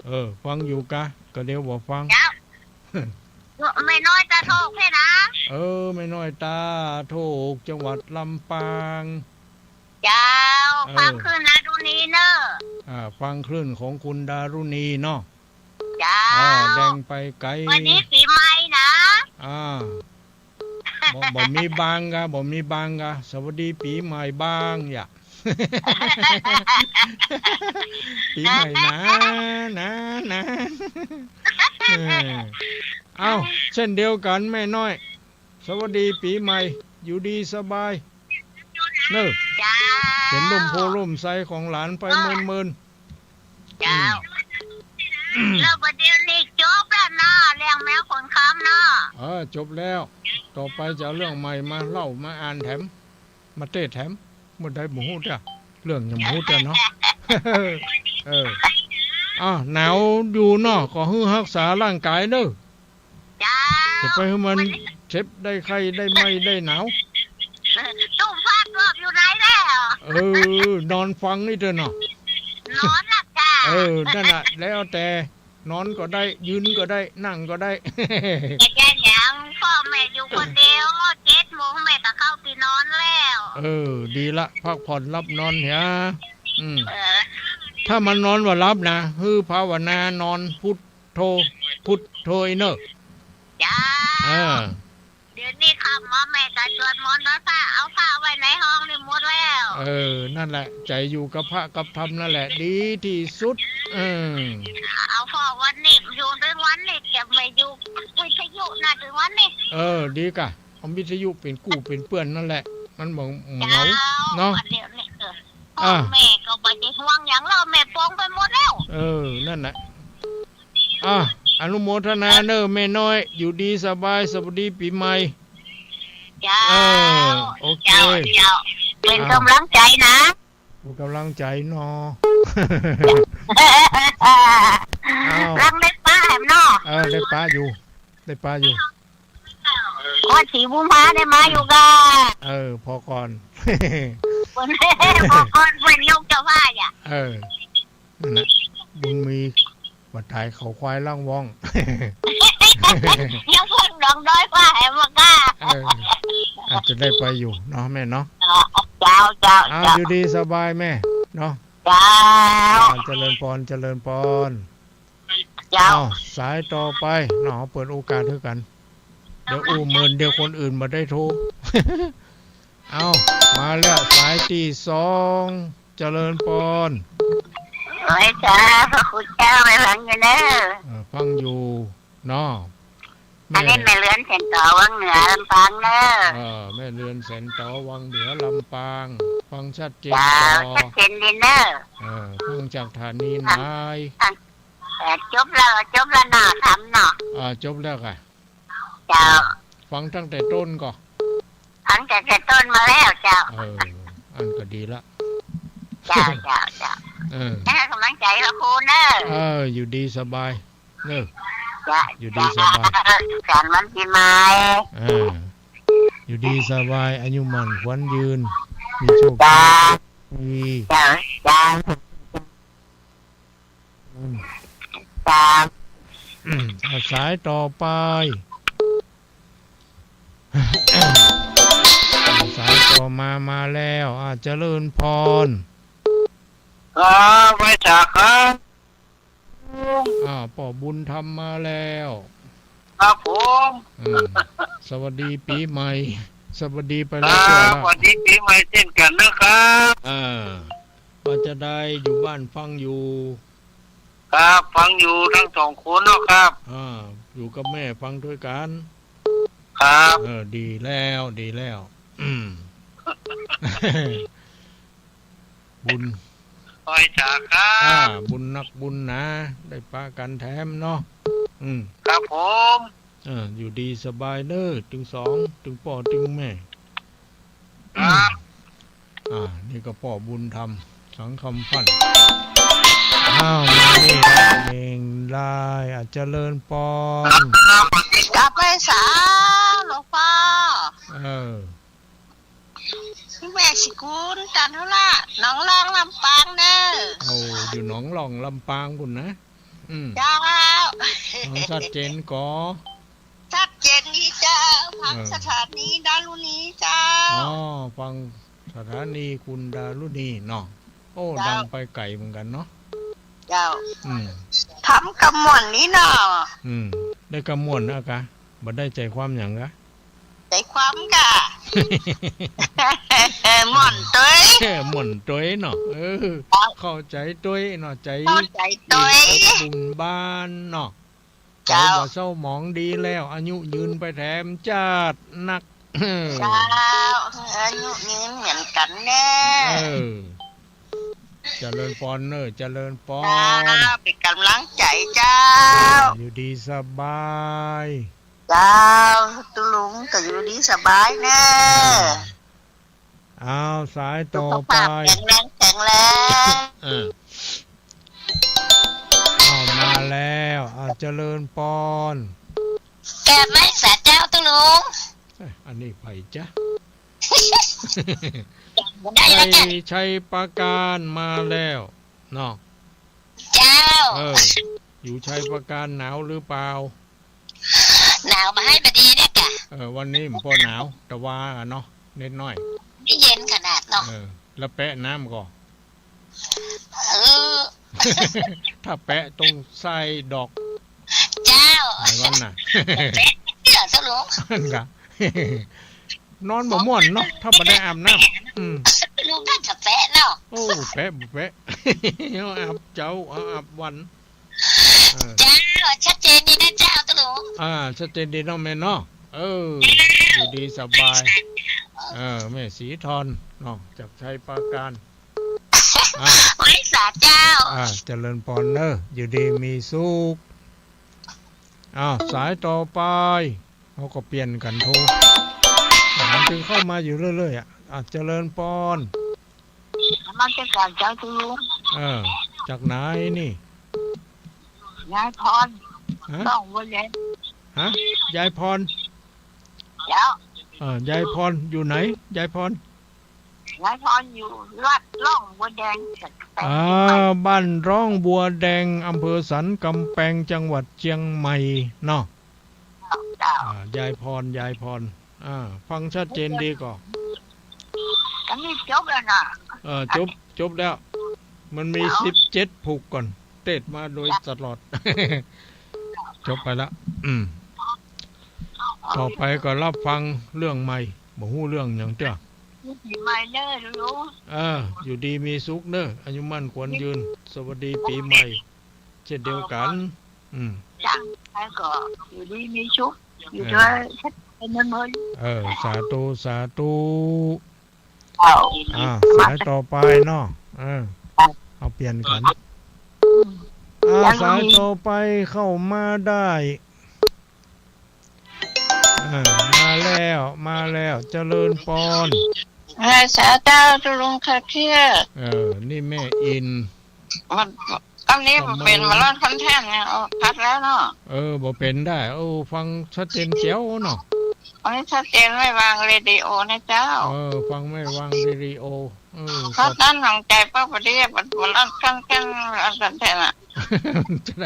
เออ ฟังอยู่กา ก็เดี๋ยวบ่ฟัง เจ้า แม่น้อยตาโทกเพ่นะ เออ แม่น้อยตาโทก จังหวัดลำปาง เจ้า เออ ฟังคลื่นดารุณีเน่อ อ่า ฟังคลื่นของคุณดารุณีเนาะ เจ้า อ่า แดงไปไก๋ วันนี้ปี๋ใหม่นะ อ่า บ่ บ่มีบางกา บ่มีบางกา สวัสดีปี๋ใหม่บาง อย่า ปี๋ใหม่นะ นะ นะ เออ เอ้า เช่นเดียวกั๋นแม่น้อย สวัสดีปี๋ใหม่ อยู่ดีสบาย เน่อ เจ้า เป๋นร่มโพธิ์ร่มไทรของหลานไปเมินๆ เจ้า อืม แล้วบัดเดี๋ยวนี้จบแล้วนะ เรื่องแมวขนคำนะ เออ จบแล้ว ต่อไปจะเอาเรื่องใหม่มาเล่ามาอ่านแถม มาเตสน์แถม บ่ได้บ่ฮู้เตื้อ เรื่องยังบ่ฮู้เตื้อเนาะ เออ อ้าว หนาวอยู่เนาะ ก็หื้อฮักษาร่างก๋ายเน่อ เจ้า จะไปหื้อมันเจ็บได้ไข้ได้ไหม้ได้หนาว ตุ้มฟาดรอบอยู่ไหนแล้ว เออ นอนฟังนี่เตื้อเนาะ นอนละจ้า เออ นั่นน่ะ แล้วแต่ นอนก็ได้ ยืนก็ได้ นั่งก็ได้ จะแก้หยัง พ่อแม่อยู่คนเดียว เจ็ดโมงแม่ก็เข้าไปนอนแล้ว เออ ดีละ พักผ่อนหลับนอนเหีย อืม เออ ถ้ามันนอนบ่หลับนะ หื้อภาวนานอนพุทโธ พุทโธเน่อ จ้า เออ เดี๋ยวนี้ค่ำมาแม่ก็สวดมนต์ไหว้พระ เอาพระไว้ในห้องนี่หมดแล้ว เออ นั่นแหละ ใจ๋อยู่กับพระกับธรรมนั่นแหละ ดีตี้สุด เออ เอาพ่อวันนี้ อยู่เถิงวันนี้ จะไม่อยู่วิทยุนะเถิงวันนี้ เออ ดีกา เอาวิทยุเป๋นกู้เป๋นเปื้อนนั่นแหละ มันบ่เหงา เจ้า เนาะ อันเดียวนี่ เออ พ่อ อ่ะ แม่ก็บ่ได้ห่วงหยังแล้ว แม่ปลงไปหมดแล้ว เออ นั่นแหละ อ่ะ อนุโมทนาเน่อแม่น้อย อยู่ดีสบาย สวัสดีปี๋ใหม่ เจ้า เออ โอเค เจ้า เจ้า เป๋น อ้าว ก๋ำลังใจ๋นะ เป๋นก๋ำลังใจ๋เนาะ อ้าว รังได้ปะแหมเนาะ เออ ได้ปะอยู่ ได้ปะอยู่ วันตี้กุมภาได้มาอยู่ก่อ เออ ผ่อก่อน ผ่อก่อน เปิ้นยกเจ้าผ้าอ่ะ เออ นั่นแหละ บุญมี บ่าต๋ายเขาควายล่างว่อง ยังเพิ่งดองด้อยกว่าแหมบ่าก้า เออ อาจจะได้ไปอยู่เนาะแม่เนาะ เจ้า เจ้า อ้าว เจ้า อยู่ดีสบายแม่เนาะ เจ้า อ่า เจริญปอน เจริญปอน เจ้า อ้าว สายต่อไปเนาะ เปิดโอกาสหื้อกั๋น เดี๋ยวอู้เมิน เดี๋ยวคนอื่นบ่ได้โทร เอ้า มาแล้ว สายตี้สอง เจริญปอน ไหว้สาพระคุณเจ้า แม่ฟังอยู่เน่อ เออ ฟังอยู่เนาะ อันนี้แม่ แม่เรือนแสนต๋อวังเหนือลำปางเน่อ เออ แม่เรือนแสนต๋อวังเหนือลำปาง ฟังชัดเจน เจ้า ก่อ ชัดเจนดีเน่อ เออ ฟังจากสถานีไหน ฟัง เออ จบแล้ว จบแล้วเนาะ ธรรมเนาะ อ่า จบแล้วก่ะ เจ้า ฟังตั้งแต่ต้นก่อ ฟังตั้งแต่ต้นมาแล้วเจ้า เออ อันก็ดีละ เจ้า เจ้า เจ้า เออ ให้ก๋ำลังใจ๋พระคุณเน่อ เออ อยู่ดีสบายเน่อ เจ้า อยู่ดีสบาย เจ้า สุขสันต์วันปี๋ใหม่ เออ อยู่ดีสบาย อายุหมั้นขวัญยืน มีโชค เจ้า ดี เจ้า เจ้า อืม สาม อืม อ่ะ สายต่อไป อ่ะ สายต่อมา มาแล้ว อ่ะ เจริญปอน ครับ ไหว้สาครับ อ่า ป้อบุญธรรมมาแล้ว ครับผม อืม สวัสดีปี๋ใหม่ สวัสดีไปแล้ว ครับ จ้า สวัสดีปี๋ใหม่เช่นกั๋นนะครับ อ่า ว่าจาใด อยู่บ้านฟังอยู่ ครับ ฟังอยู่ตึงสองคนเนาะครับ อ่า อยู่กับแม่ฟังตวยกั๋น ครับ เออ ดีแล้ว ดีแล้ว อืม บุญ ไหว้สาครับ อ่า บุญนักบุญหนา ได้ปะกั๋นแถมเนาะ อืม ครับผม เออ อยู่ดีสบายเน่อ ตึงสอง ตึงป้อตึงแม่ ครับ อ่า นี่ก็ป้อบุญธรรม สังคำฟั่น อ้าว มานี่ เพลงได้ อ่ะ เจริญปอน ครับ กราบไหว้สาหลวงป้อ เออ แม่ศรีกุล จันทรา หนองล่อง ลำปางเน่อ โอ้ อยู่หนองล่อง ลำปางปู้นนะ อืม เจ้า ฟังชัดเจนก่อ ชัดเจนดีเจ้า ฟัง เออ สถานีดารุณีเจ้า อ๋อ ฟังสถานีคุณดารุณีเนาะ โอ้ เจ้า ดังไปไก๋เหมือนกั๋นเนาะ เจ้า อืม ทำกำม่วนนี้เนาะ อืม ได้กำม่วนนะกะ บ่ได้ใจ๋ความหยังกะ ใจ๋ความกะ ม่วนตวย ม่วนตวยเนาะ เออ ครับ เข้าใจ๋ตวยเนาะ ใจ๋ เข้าใจ๋ตวย อบอุ่นบ้านเนาะ เจ้า ใจ๋บ่เศร้าหมองดีแล้ว อายุยืนไปแถมจ๊าดนัก เจ้า อายุยืนเหมือนกั๋นแน่ เออ เจริญปอนเน่อ เจริญปอน เจ้า เป๋นก๋ำลังใจ๋เจ้า อยู่ดีสบาย เจ้า ตุ๊ลุงก็อยู่ดีสบายเน่อ อ้าว สายต่อไป สุขภาพแข็งแรง แข็งแรง เออ อ้าว มาแล้ว อ้าว เจริญปอน กราบไหว้สาเจ้าตุ๊ลุง เอ๊ะ อันนี้ใผจ๊ะ ได้แล้วจ้ะ ชัย ชัยปราการมาแล้วเนาะ เจ้า เออ อยู่ชัยปราการหนาวหรือเปล่า หนาวบ่าฮ้ายบ่ดีเนี่ยกะ เออ วันนี้มันบ่หนาว แต่ว่าเนาะ นิดหน่อย นี่เย็นขนาดเนาะ เออ แล้วแปะน้ำก่อ เออ ถ้าแปะต้องใส่ดอก เจ้า ไหนวันน่ะ แปะเสื้อสลุง นั่นกะ นอนบ่ม่วนเนาะ ถ้าบ่ได้อาบน้ำ อืม ลุงน่าจะแปะเนาะ โอ้ แปะบ่แปะ เอาอาบเจ๊า เอาอาบวัน เออ เจ้า ชัดเจนดีนะเจ้าตุ๊ลุง อ่า ชัดเจนดีเนาะแม่เนาะ เออ อยู่ดีสบาย เออ แม่ศรีทอนเนาะ จากชัยปราการ อ่ะ ไหว้สาเจ้า อ่ะ เจริญปอนเน่อ อยู่ดีมีสุข อ้าว สายต่อไป เฮาก็เปลี่ยนกั๋นโทร มันจึงเข้ามาอยู่เรื่อยๆ อ่ะ อ่ะ เจริญปอน นมัสก๋านเจ้าตุ๊ลุง เออ จากไหนนี่ ยายพร ฮะ ร่องบัวแดง ฮะ ยายพร เจ้า เออ ยายพรอยู่ไหน ยายพร ยายพรอยู่วัดร่องบัวแดง อ่า บ้านร่องบัวแดง อำเภอสันกำแปง จังหวัดเชียงใหม่เนาะ เจ้า อ่า ยายพร ยายพร อ่า ฟังชัดเจนดีก่อ อันนี้จบแล้วนะ เออ จบ จบแล้ว มันมี เจ้า สิบเจ็ดผูกก่อน เทศน์มาโดยตลอด จบไปละ อืม ต่อไปก็รับฟังเรื่องใหม่ บ่ฮู้เรื่องหยังเตื้อ อยู่ดีมีสุขเน้อลุง เออ อยู่ดีมีสุขเน้อ อายุมั่นขวัญยืน สวัสดีปีใหม่ เช่นเดียวกั๋น อืม จ้ะ แล้วก็อยู่ดีมีสุข อยู่ เออ ด้วยกันเสมอ เออ สาธุ สาธุ เอา อ่า สายต่อไปเนาะ เออ เอาเปลี่ยนกั๋น อืม อ่า แล้ว สายต่อไปเข้ามาได้ อ่า มาแล้ว มาแล้ว เจริญปอน อ่า สาธุเจ้าตุ๊ลุงข้าเจ้า เออ นี่แม่อิน มัน ต๋อนนี้มันเป๋น มาลอนคอนแทนไง อ๋อ พัดแล้วเนาะ เออ บ่เป๋นได้ โอ้ ฟังชัดเจนแจ๋วเนาะ อันนี้ชัดเจน ไม่วางเรดิโอนะเจ้า เออ ฟังไม่วางเรดิโอ เออ เพราะต้านหนองจายเปิ้นบ่ดี มัน มันอันคันๆ อันคันแท้น่ะ จะไหน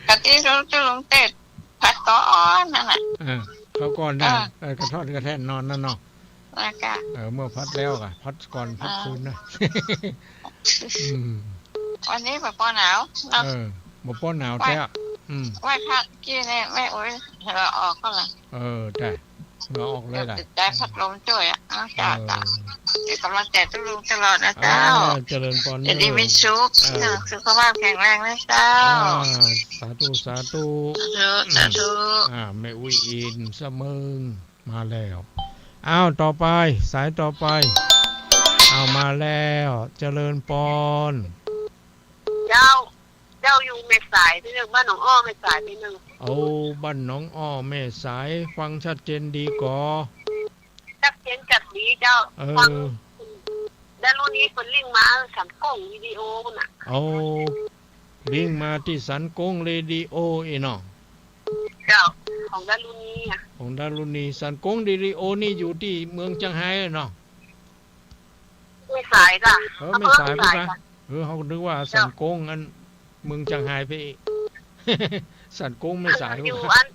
กะตี้ตุ๊ลุงเทศน์ พัดก่อนนั่นน่ะ เออ เขาก่อนนะ เออ เออ กระท่อนกระแท่นนอนนั่นเนาะ แล้วก็ เออ เมื่อพัดแล้วก็พัดก่อนพัดคืนนะ อืม วันนี้บ่ปอหนาวเนาะ เออ บ่ปอหนาวแต๊ อืม ไหว้พระกี้นี่แม่อุ๊ย เหงื่อออกก็ละ เออ จ้ะ เหงื่อออกเลยล่ะ เดี๋ยวติดใจ๊พัดลมจ้วยอ่ะ เนาะ จ้ะ เออ จ้ะ เป๋นก๋ำลังใจ๋ตุ๊ลุงตลอดนะเจ้า อ่า เจริญปอน อยู่ดีมีสุข เออ สุขภาพแข็งแรงนะเจ้า อ่า สาธุ สาธุ สาธุ อืม สาธุ อ่า แม่อุ๊ยอิน สะเมิง มาแล้ว อ้าว ต่อไป สายต่อไป อ้าว มาแล้ว เจริญปอน เจ้า เจ้าอยู่แม่สายตี้นึ่ง บ้านหนองอ้อแม่สายตี้นึ่ง โอ้ บ้านหนองอ้อแม่สาย ฟังชัดเจนดีก่อ ชัดเจนจัดดีเจ้า เออ ฟังดารุณีเปิ้นลิงก์มาสันกงเรดิโอน่ะ โอ้ ลิงก์มาตี้สันกงเรดิโออี้เนาะ เจ้า ของดารุณีอ่ะ ของดารุณี สันกงเรดิโอนี่อยู่ตี้เมืองเจียงไฮ้เนาะ แม่สายจ้ะ เออ อำเภอแม่สาย แม่สายพุ้นนะ จ้ะ เออ เฮานึกว่าสันกงอันเมืองเจียงไฮ้ไปอี้ สันกงแม่สาย อยู่อัน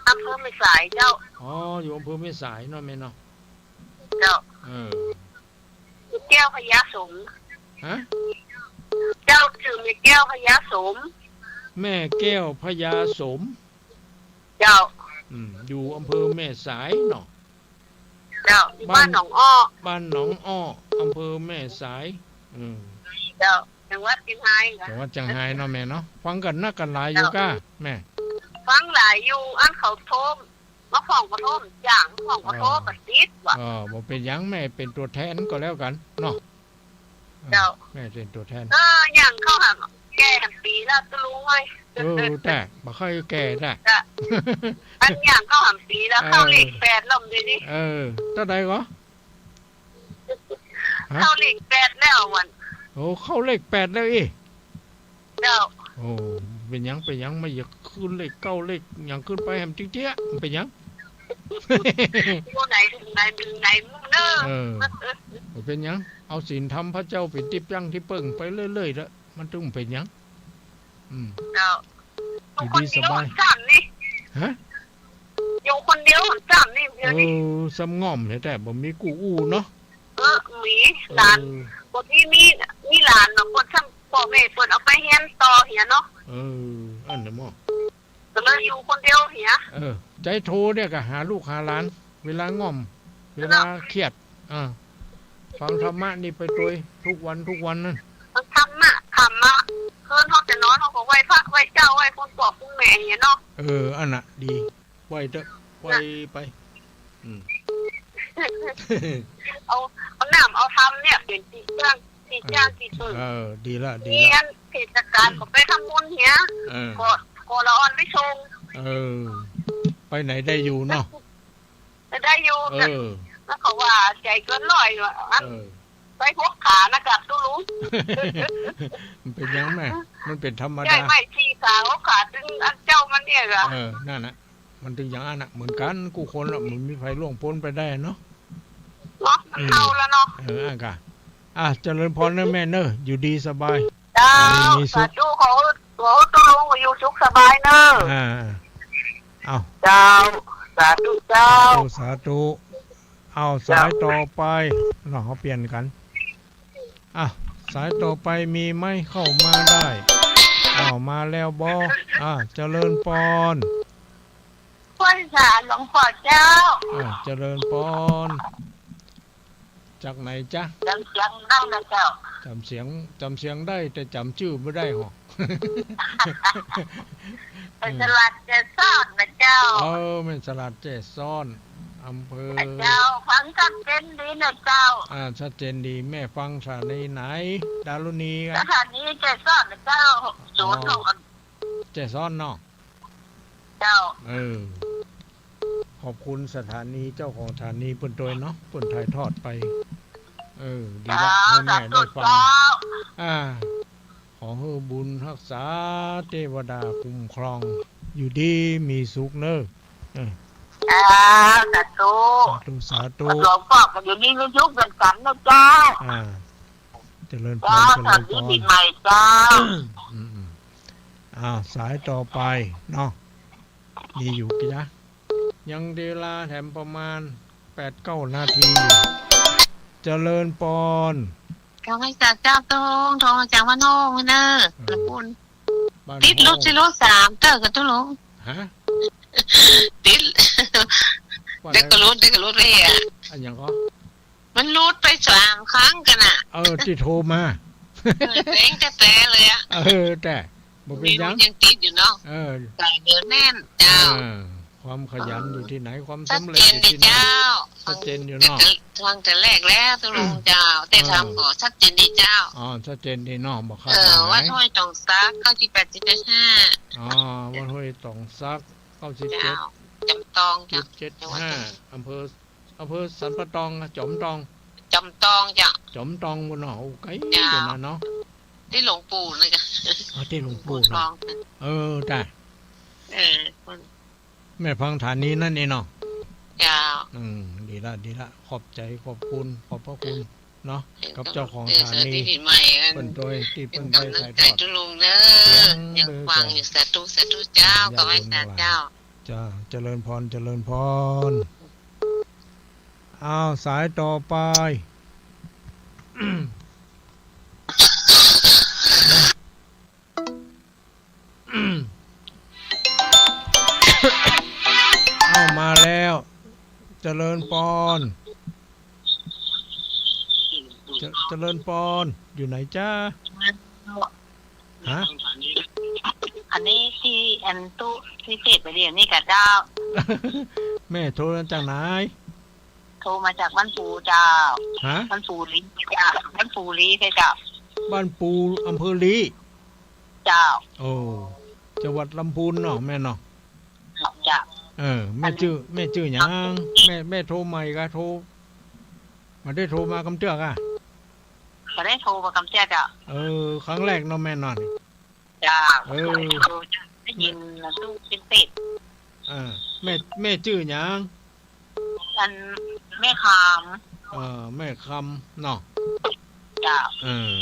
อำเภอแม่สายเจ้า อ๋อ อยู่อำเภอแม่สายเนาะแม่เนาะ เจ้า เออ แม่แก้วพญาสม ฮะ เจ้า จื้อแม่แก้วพญาสม แม่แก้วพญาสม เจ้า อืม อยู่อำเภอแม่สายเนาะ เจ้า อยู่บ้าน บ้านหนองอ้อ บ้านหนองอ้อ อำเภอแม่สาย อืม เจ้า จังหวัดเจียงไฮ้ จังหวัดเจียงไฮ้เนาะแม่เนาะ ฟังกั๋นนักกั๋นหลายอยู่ก้า แม่ ฟังหลายอยู่ อันเขาโทร มาฟ้องบ่โทรบ่จ้าง ฟ้องบ่โทร เออ บ่ติดว่ะ เออ บ่เป๋นหยัง แม่เป๋นตั๋วแทนก็แล้วกั๋นเนาะ เจ้า แม่เป๋นตั๋วแทน เออ ย่างเข้าหาแก่หั้นปีแล้วตุ๊ลุงเอ้ย เออ แต่บ่ค่อยแก่แต๊ จ้ะ อันย่างเข้าหาปีแล้ว เออ เข้าเลขแปดแล้วเดี๋ยวนี้ เออ เต้าใดก่อ ฮะ เข้าเลขแปดแล้ววัน โอ้ เข้าเลขแปดแล้วอี้ เจ้า โอ้ เป๋นหยัง เป๋นหยัง ไม่อยากขึ้นเลขเก้าเลขหยังขึ้นไปแหมจริงๆ เป๋นหยัง อยู่ไหนถึงไหนถึงไหนมุ่งเน้อ เออ บ่เป๋นหยัง เอาศีลธรรมพระเจ้าเป๋นตี้ยั้งตี้เปิ้งไปเรื่อยๆ เต๊อะ มันตึงเป๋นหยัง อืม เจ้า อยู่ดีสบาย อยู่คนเดียวซ้ำนี่ ฮะ อยู่คนเดียวซ้ำนี่ เดี๋ยวนี้ เออ ซ้ำง่อมแต๊ๆ บ่มีกู้อู้เนาะ เออ มี เออ หลาน บ่มี มี มีหลานเนาะ เปิ้นซ้ำ ป้อแม่เปิ้นเอาไปเฮียนต่อเหียเนาะ เออ อันนั้นบ่ ก็เลยอยู่คนเดียวเหีย เออ ใจ๊โทรเนี่ยก็หาลูกหาหลาน เวลาง่อม เวลาเครียด อ่า ฟังธรรมะนี่ไปตวย ทุกวันทุกวันนั่น ฟังธรรมะ ธรรมะ คืนเฮาจะนอนเฮาก็ไหว้พระไหว้เจ้าไหว้คุณป้อคุณแม่เหียเนาะ เออ อันน่ะ ดี ไหว้เต๊อะ ไหว้ไป อืม เอา เอาน้ำเอาธรรมเนี่ยเป๋นตี้ยั้งตี้ยั้งตี้เปิ้ง เออ ดีละ ดีละ มีอันเทศกาลก็ไปทำบุญเหีย เออ ก็ ก็ละอ่อนไปส่ง เออ ไปไหนได้อยู่เนาะ ได้อยู่ เออ แล้วเขาว่าใหญ่เกินร้อยว่ะ เออ ไปหกขานะกับตุ๊ลุง มันเป๋นหยังแม่ มันเป๋นธรรมดา ใหญ่ไม่สี่ขาหกขาตึงอันเจ้ามันเนี่ยเหรอ เออ นั่นน่ะ มันตึงอย่างนั้นน่ะ เหมือนกั๋นกู้คนละ บ่มีใผล่วงป๊นไปได้เนาะ เนาะ มัน อืม เฒ่าแล้วเนาะ เออ อันกะ อ่ะ เจริญพรเน่อแม่เน่อ อยู่ดีสบาย เจ้า มีสุข สาธุ ขอ ขอตุ๊ลุงอยู่สุขสบายเน่อ อ่า เอา เจ้า สาธุเจ้า สาธุ สาธุ เอา สายต่อไป เนาะ เฮาเปลี่ยนกั๋น อ่ะ สายต่อไปมีไหม เข้ามาได้ เอา มาแล้วบ่ อ่ะ เจริญพร พรสาหลวงพ่อเจ้า อ่ะ เจริญพร จากไหนจ๊ะ จ๋ำเสียงได้นะเจ้า จ๋ำเสียง จ๋ำเสียงได้ แต่จ๋ำจื้อบ่ได้หรอ แม่สลาดแจ้ซ้อนนะเจ้า เออ แม่สลาดแจ้ซ้อน อำเภอ เจ้า ฟังชัดเจนดีนะเจ้า อ่า ชัดเจนดี แม่ฟังสถานีไหน ดารุณี สถานีแจ้ซ้อนนะเจ้า อ๋อ ศูนย์หก แจ้ซ้อนเนาะ เจ้า เออ ขอบคุณสถานี เจ้าของสถานีเปิ้นตวยเนาะ เปิ้นถ่ายทอดไป เออ ดีละ เจ้า หื้อแม่ได้ฟัง สาธุเจ้า อ่า ขอหื้อบุญฮักษา เตวดาคุ้มครอง อยู่ดีมีสุขเน่อ เออ เจ้า สาธุ สาธุ สาธุ หลวงพ่อก็อยู่ดีมีสุขเหมือนกั๋นนะเจ้า อ่า เจริญพร เจ้า เจริญพร สวัสดีปีใหม่เจ้า อืม อืม อ่า สายต่อไปเนาะ มีอยู่กี่นะ ยังเหลือเวลาแถมประมาณแปดเก้านาทีอยู่ เจริญพร โทรมาจากเจ้าตรง โทรมาจากบ้านโฮงเน่อ เออ ละคุณ บ้านโฮง ติดหลุด สี่หลุดสาม เจ้ากับตุ๊ลุง ฮะ ติด ว่าไง เดี๋ยวก็หลุด เดี๋ยวก็หลุดไปอ่ะ อันหยังก็ มันหลุดไปสามครั้งกั๋นน่ะ เออ ตี้โทรมา เออ เจ๋งแต๊ๆ เลยอะ เออ แต่บ่เป๋นหยัง ยังติดอยู่เนาะ เออ สายเดียวแน่นเจ้า เออ ความขยันอยู่ตี้ไหน ความสำเร็จอยู่ตี้นั่น ชัดเจนดีเจ้า ชัดเจนอยู่เนาะ ฟังแต่แรกแล้วตุ๊ลุงเจ้า แต่ทำก็ชัดเจนดีเจ้า อ๋อ ชัดเจนดีเนาะ บ่ขาด เออ บ่หาย วัดห้วยตองซัก เก้าสิบแปดจุดเจ็ดห้า อ๋อ วัดห้วยตองซัก เก้าสิบเจ็ด เจ้า จ๋อมตองเจ้า จุดเจ็ดห้า อำเภอ อำเภอสันป่าตองอะ จ๋อมตอง จ๋อมตองเจ้า จ๋อมตองปู้นเนาะ โอ้ ไก๋ เจ้า อยู่นะเนาะ ตี้หลวงปู่นะเจ้า อ๋อ ตี้หลวงปู่เนาะ หลวงปู่ตอง เออ จ้ะ เออ แม่ฟังสถานีนั่นเองเนาะ เจ้า อืม ดีละ ดีละ ขอบใจ๋ ขอบคุณ ขอบพระคุณเนาะ กับเจ้าของสถานี เออ สวัสดีปีใหม่ เปิ้นตวยตี้เปิ้นได้ถ่ายทอด เป๋นก๋ำลังใจ๋ตุ๊ลุงเน่อ เสียง ยังฟังอยู่ เจ้า สาธุ สาธุเจ้า ญาติโยมทั้งหลาย ขอไหว้สาเจ้า จ้า เจริญพร เจริญพร อ้าว สายต่อไป อ้าว มาแล้ว เจริญพร เจ- เจริญพร อยู่ไหนจ๊ะ ฮะ อันนี้ตี้อันตุ๊ตี้เสร็จไปเดี๋ยวนี้กะเจ้า แม่โทรมาจากไหน โทรมาจากบ้านปูเจ้า ฮะ บ้านปูลี้เจ้า บ้านปูลี้ใจ้เจ้า บ้านปู อำเภอลี้ เจ้า โอ้ จังหวัดลำพูนเนาะแม่เนาะ เจ้า เออ แม่จื้อ แม่จื้อหยัง แม่ แม่โทรใหม่กะ โทร บ่ได้โทรมากำเตื้อกะ บ่ได้โทรมากำเตื้อเจ้า เออ ครั้งแรกเนาะแม่เนาะ เจ้า เออ ได้ยินนะ ตู้เป็นเป็ด อ่า แม่ แม่จื้อหยัง อัน แม่คำ เออ แม่คำเนาะ เจ้า เออ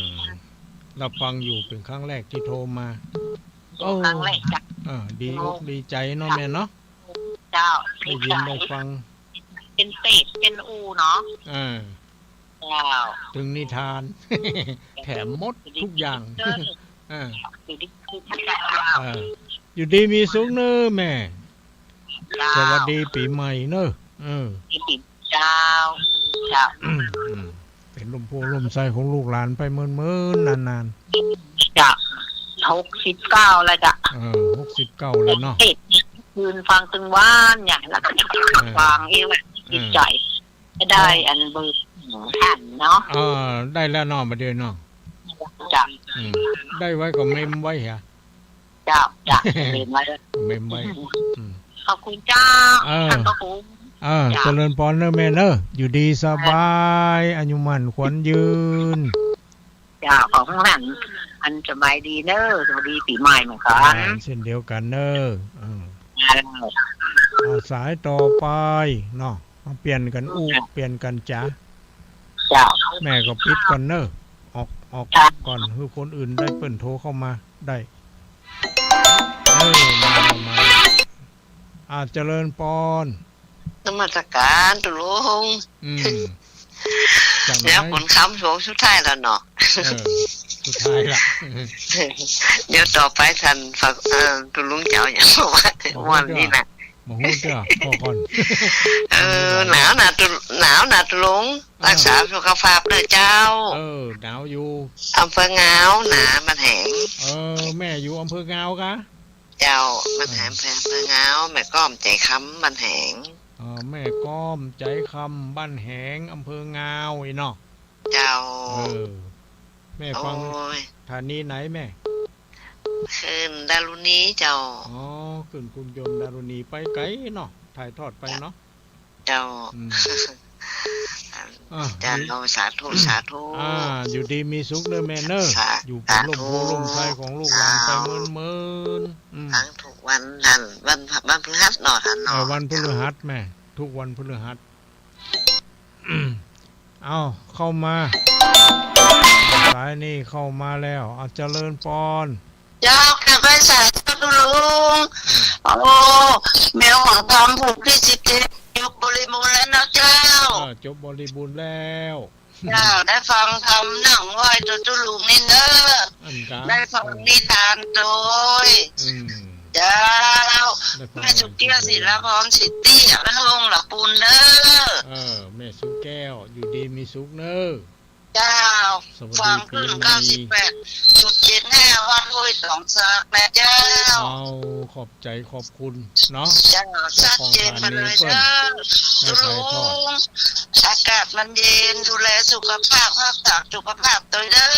รับฟังอยู่ เป๋นครั้งแรกตี้โทรมา โอ้ ครั้งแรกจ้ะ เออ ดีอกดีใจ๋เนาะแม่เนาะ เจ้า ได้ยินได้ฟัง เป็นเป็ด เป็นอูเนาะ เออ เจ้า ตึงนิทาน แถมหมดทุกอย่าง เออ อยู่ดี เออ อยู่ดีมีสุขเน่อแม่ เจ้า สวัสดีปีใหม่เน่อ เออ เจ้า เจ้า อืม เป๋นร่มโพธิ์ร่มไทรของลูกหลานไปเมินๆ นานๆ เจ้า หกสิบเก้าแล้วเจ้า เออ หกสิบเก้าแล้วเนาะ เทศน์คืนฟังตึงวันเนี่ย แล้วก็ เออ ฟังเองแหละ เออ จิตใจ๋ ก็ได้อันเบอร์ท่านเนาะ เออ ได้แล้วเนาะ บ่าเดี่ยวเนาะ เจ้า อืม ได้ไว้ก็เมมไว้เหรอ เจ้า เจ้า เมมไว้ เมมไว้ อืม ขอบคุณเจ้า เออ ต้านพระครู เออ เจ้า เจริญปอนเน่อแม่เน่อ อยู่ดีสบาย อายุมั่นขวัญยืน เจ้า ขอหื้อหลานอันสบายดีเน่อ สวัสดีปี๋ใหม่เหมือนกั๋น อ่า เช่นเดียวกั๋นเน่อ อืม เจ้า อ่า สายต่อไปเนาะ มาเปลี่ยนกั๋นอู้ เจ้า เปลี่ยนกั๋นจ๋า เจ้า แม่ก็ปิดก่อนเน่อ ออก ออก เจ้า ก่อน หื้อคนอื่นได้เปิ้นโทรเข้ามาได้ เออ มาแล้ว มาแล้ว อ่า เจริญปอน นมัสก๋านตุ๊ลุง อืม จ๋าไหน แล้วคนค้ำโถสุดท้ายแล้วเนาะ เออ สุดท้ายละ เดี๋ยวต่อไปท่านฝาก เอ่อ ตุ๊ลุงจะเอาหยังมาว่า บ่ฮู้ วันนี้นะ บ่ฮู้เตื้อ พอก่อน เออ หนาวนะตุ๊ หนาวนะตุ๊ลุง เออ รักษาสุขภาพด้วยเจ้า เออ หนาวอยู่ อำเภองาวนะ บ้านแหง เออ แม่อยู่อำเภองาวกา เจ้า บ้านแหง อำเภองาว แม่ก้อมใจ๋คำ บ้านแหง อ๋อ แม่ก้อมใจ๋คำ บ้านแหง อำเภองาวอี้เนาะ เจ้า เออ แม่ฟัง โอ้ย สถานีไหนแม่ คลื่นดารุณีเจ้า อ๋อ คลื่นชุมชนดารุณี ไปไก๋เนาะ ถ่ายทอดไปเนาะ เจ้า อืม อ่ะ เจ้า อยู่ สาธุ สาธุ อ่า อยู่ดีมีสุขเน่อแม่เน่อ สา อยู่เป็นร่มโพธิ์ร่มไทรของลูกหลานไปเมินๆ อืม ฟังทุกวันนั่น วัน วันพฤหัสเนาะ ท่านเนาะ เออ วันพฤหัสแม่ ทุกวันพฤหัส เอา เข้ามา สายนี้เข้ามาแล้ว อ่ะ เจริญปอน เจ้า กราบไหว้สาเจ้าตุ๊ลุง อืม โอ้ แม่หวังทองผูกตี้สิบเจ็ด จบบริบูรณ์แล้วเนาะเจ้า เออ จบบริบูรณ์แล้ว เจ้า ได้ฟังธรรมหนังไหว้ตุ๊ตุ๊ลุงนี่เน่อ อันกา ได้ฟังนิทานโตย อืม เจ้า ได้ฟัง แม่สุแก้ว ศิลาพร สิทธิ บ้านโฮงหละปูนเน่อ เออ แม่สุแก้ว อยู่ดีมีสุขเน่อ เจ้า สวัสดี ฟังคลื่น ปี๋ใหม่ เก้าสิบแปดจุดเจ็ดห้า วัดห้วยตองซากนะเจ้า เอา ขอบใจ๋ขอบคุณเนาะ เจ้า เจ้าของสถานีเปิ้น ชัดเจนไปเลยเด้อ ตุ๊ลุง อากาศมันเย็น ดูแลสุขภาพ รักษาสุขภาพโตยเด้อ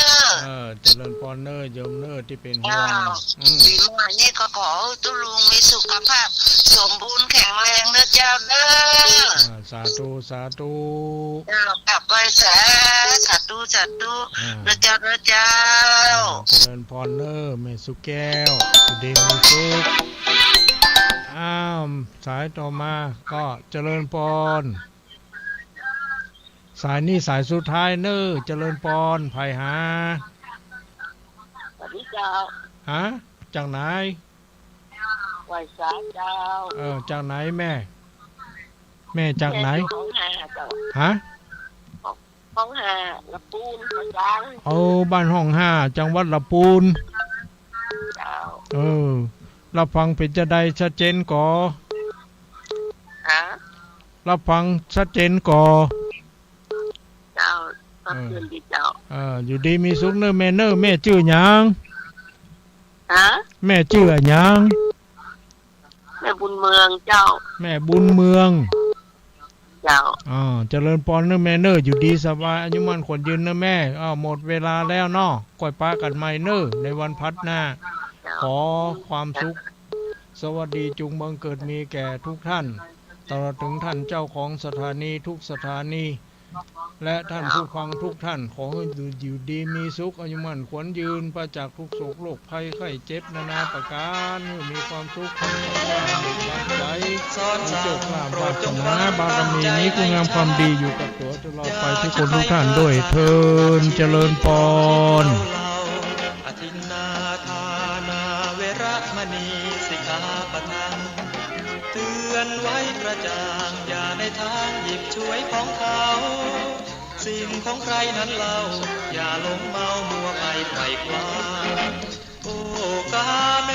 เออ เจริญปอนเน่อ โยมเน่อ ตี้เป๋นห่วง เจ้า อืม ปี๋ใหม่นี่ก็ขอหื้อตุ๊ลุงมีสุขภาพสมบูรณ์แข็งแรงเน่อเจ้าเน่อ อ่า สาธุ สาธุ เจ้า กราบไหว้สา สาธุ สาธุ อ่า เน่อเจ้า เน่อเจ้า อ่า เจริญปอนเน่อ แม่สุแก้ว อยู่ดีมีสุข อ้าว สายต่อมาก็เจริญปอน สายนี้สายสุดท้ายเน่อ เจริญปอน ใผหา สวัสดีเจ้า ฮะ จากไหน ไหว้สาเจ้า เออ จากไหนแม่ แม่จากไหน แม่อยู่ห้องห้าเจ้า ฮะ ห้องห้า ละปูน เจ้า เออ บ้านห้องห้า จังหวัดละปูน เจ้า เออ รับฟังเป๋นจาใด ชัดเจนก่อ ฮะ รับฟังชัดเจนก่อ เจ้า ก็ เออ คืนดีเจ้า เออ อยู่ดีมีสุขเน่อแม่เน่อ แม่จื้อหยัง ฮะ แม่จื้ออะหยัง แม่บุญเมืองเจ้า แม่บุญเมือง เจ้า อ่า เจริญปอนเน่อแม่เน่อ อยู่ดีสบาย อายุมั่นขวัญยืนเน่อแม่ อ้าว หมดเวลาแล้วเนาะ ก้อยปะกั๋นใหม่เน่อ ในวันพัดหน้า เจ้า ขอความสุข สวัสดีจุงบังเกิดมีแก่ทุกท่าน ตลอดถึงท่านเจ้าของสถานีทุกสถานี และท่านผู้ฟังทุกท่าน ขอหื้ออยู่ดีมีสุข อายุมั่นขวัญยืน ปราศจากทุกข์โศกโรคภัยไข้เจ็บนานาประก๋าน หื้อมีความสุข ความสบาย ความใจ๋ มีโชคลาภวาสนาบารมี มีคุณงามความดีอยู่กับตั๋วตลอดไปทุกคนทุกท่านด้วยเทอญ เจริญปอน อทินนาทานาเวระมณีสิกขาปะทัง เตือนไว้กระจ่าง อย่าในทางหยิบฉวยของเขา สิ่งของใครนั้นเล่า อย่าหลงเมามัวไปไขว่คว้า โอ้กาเม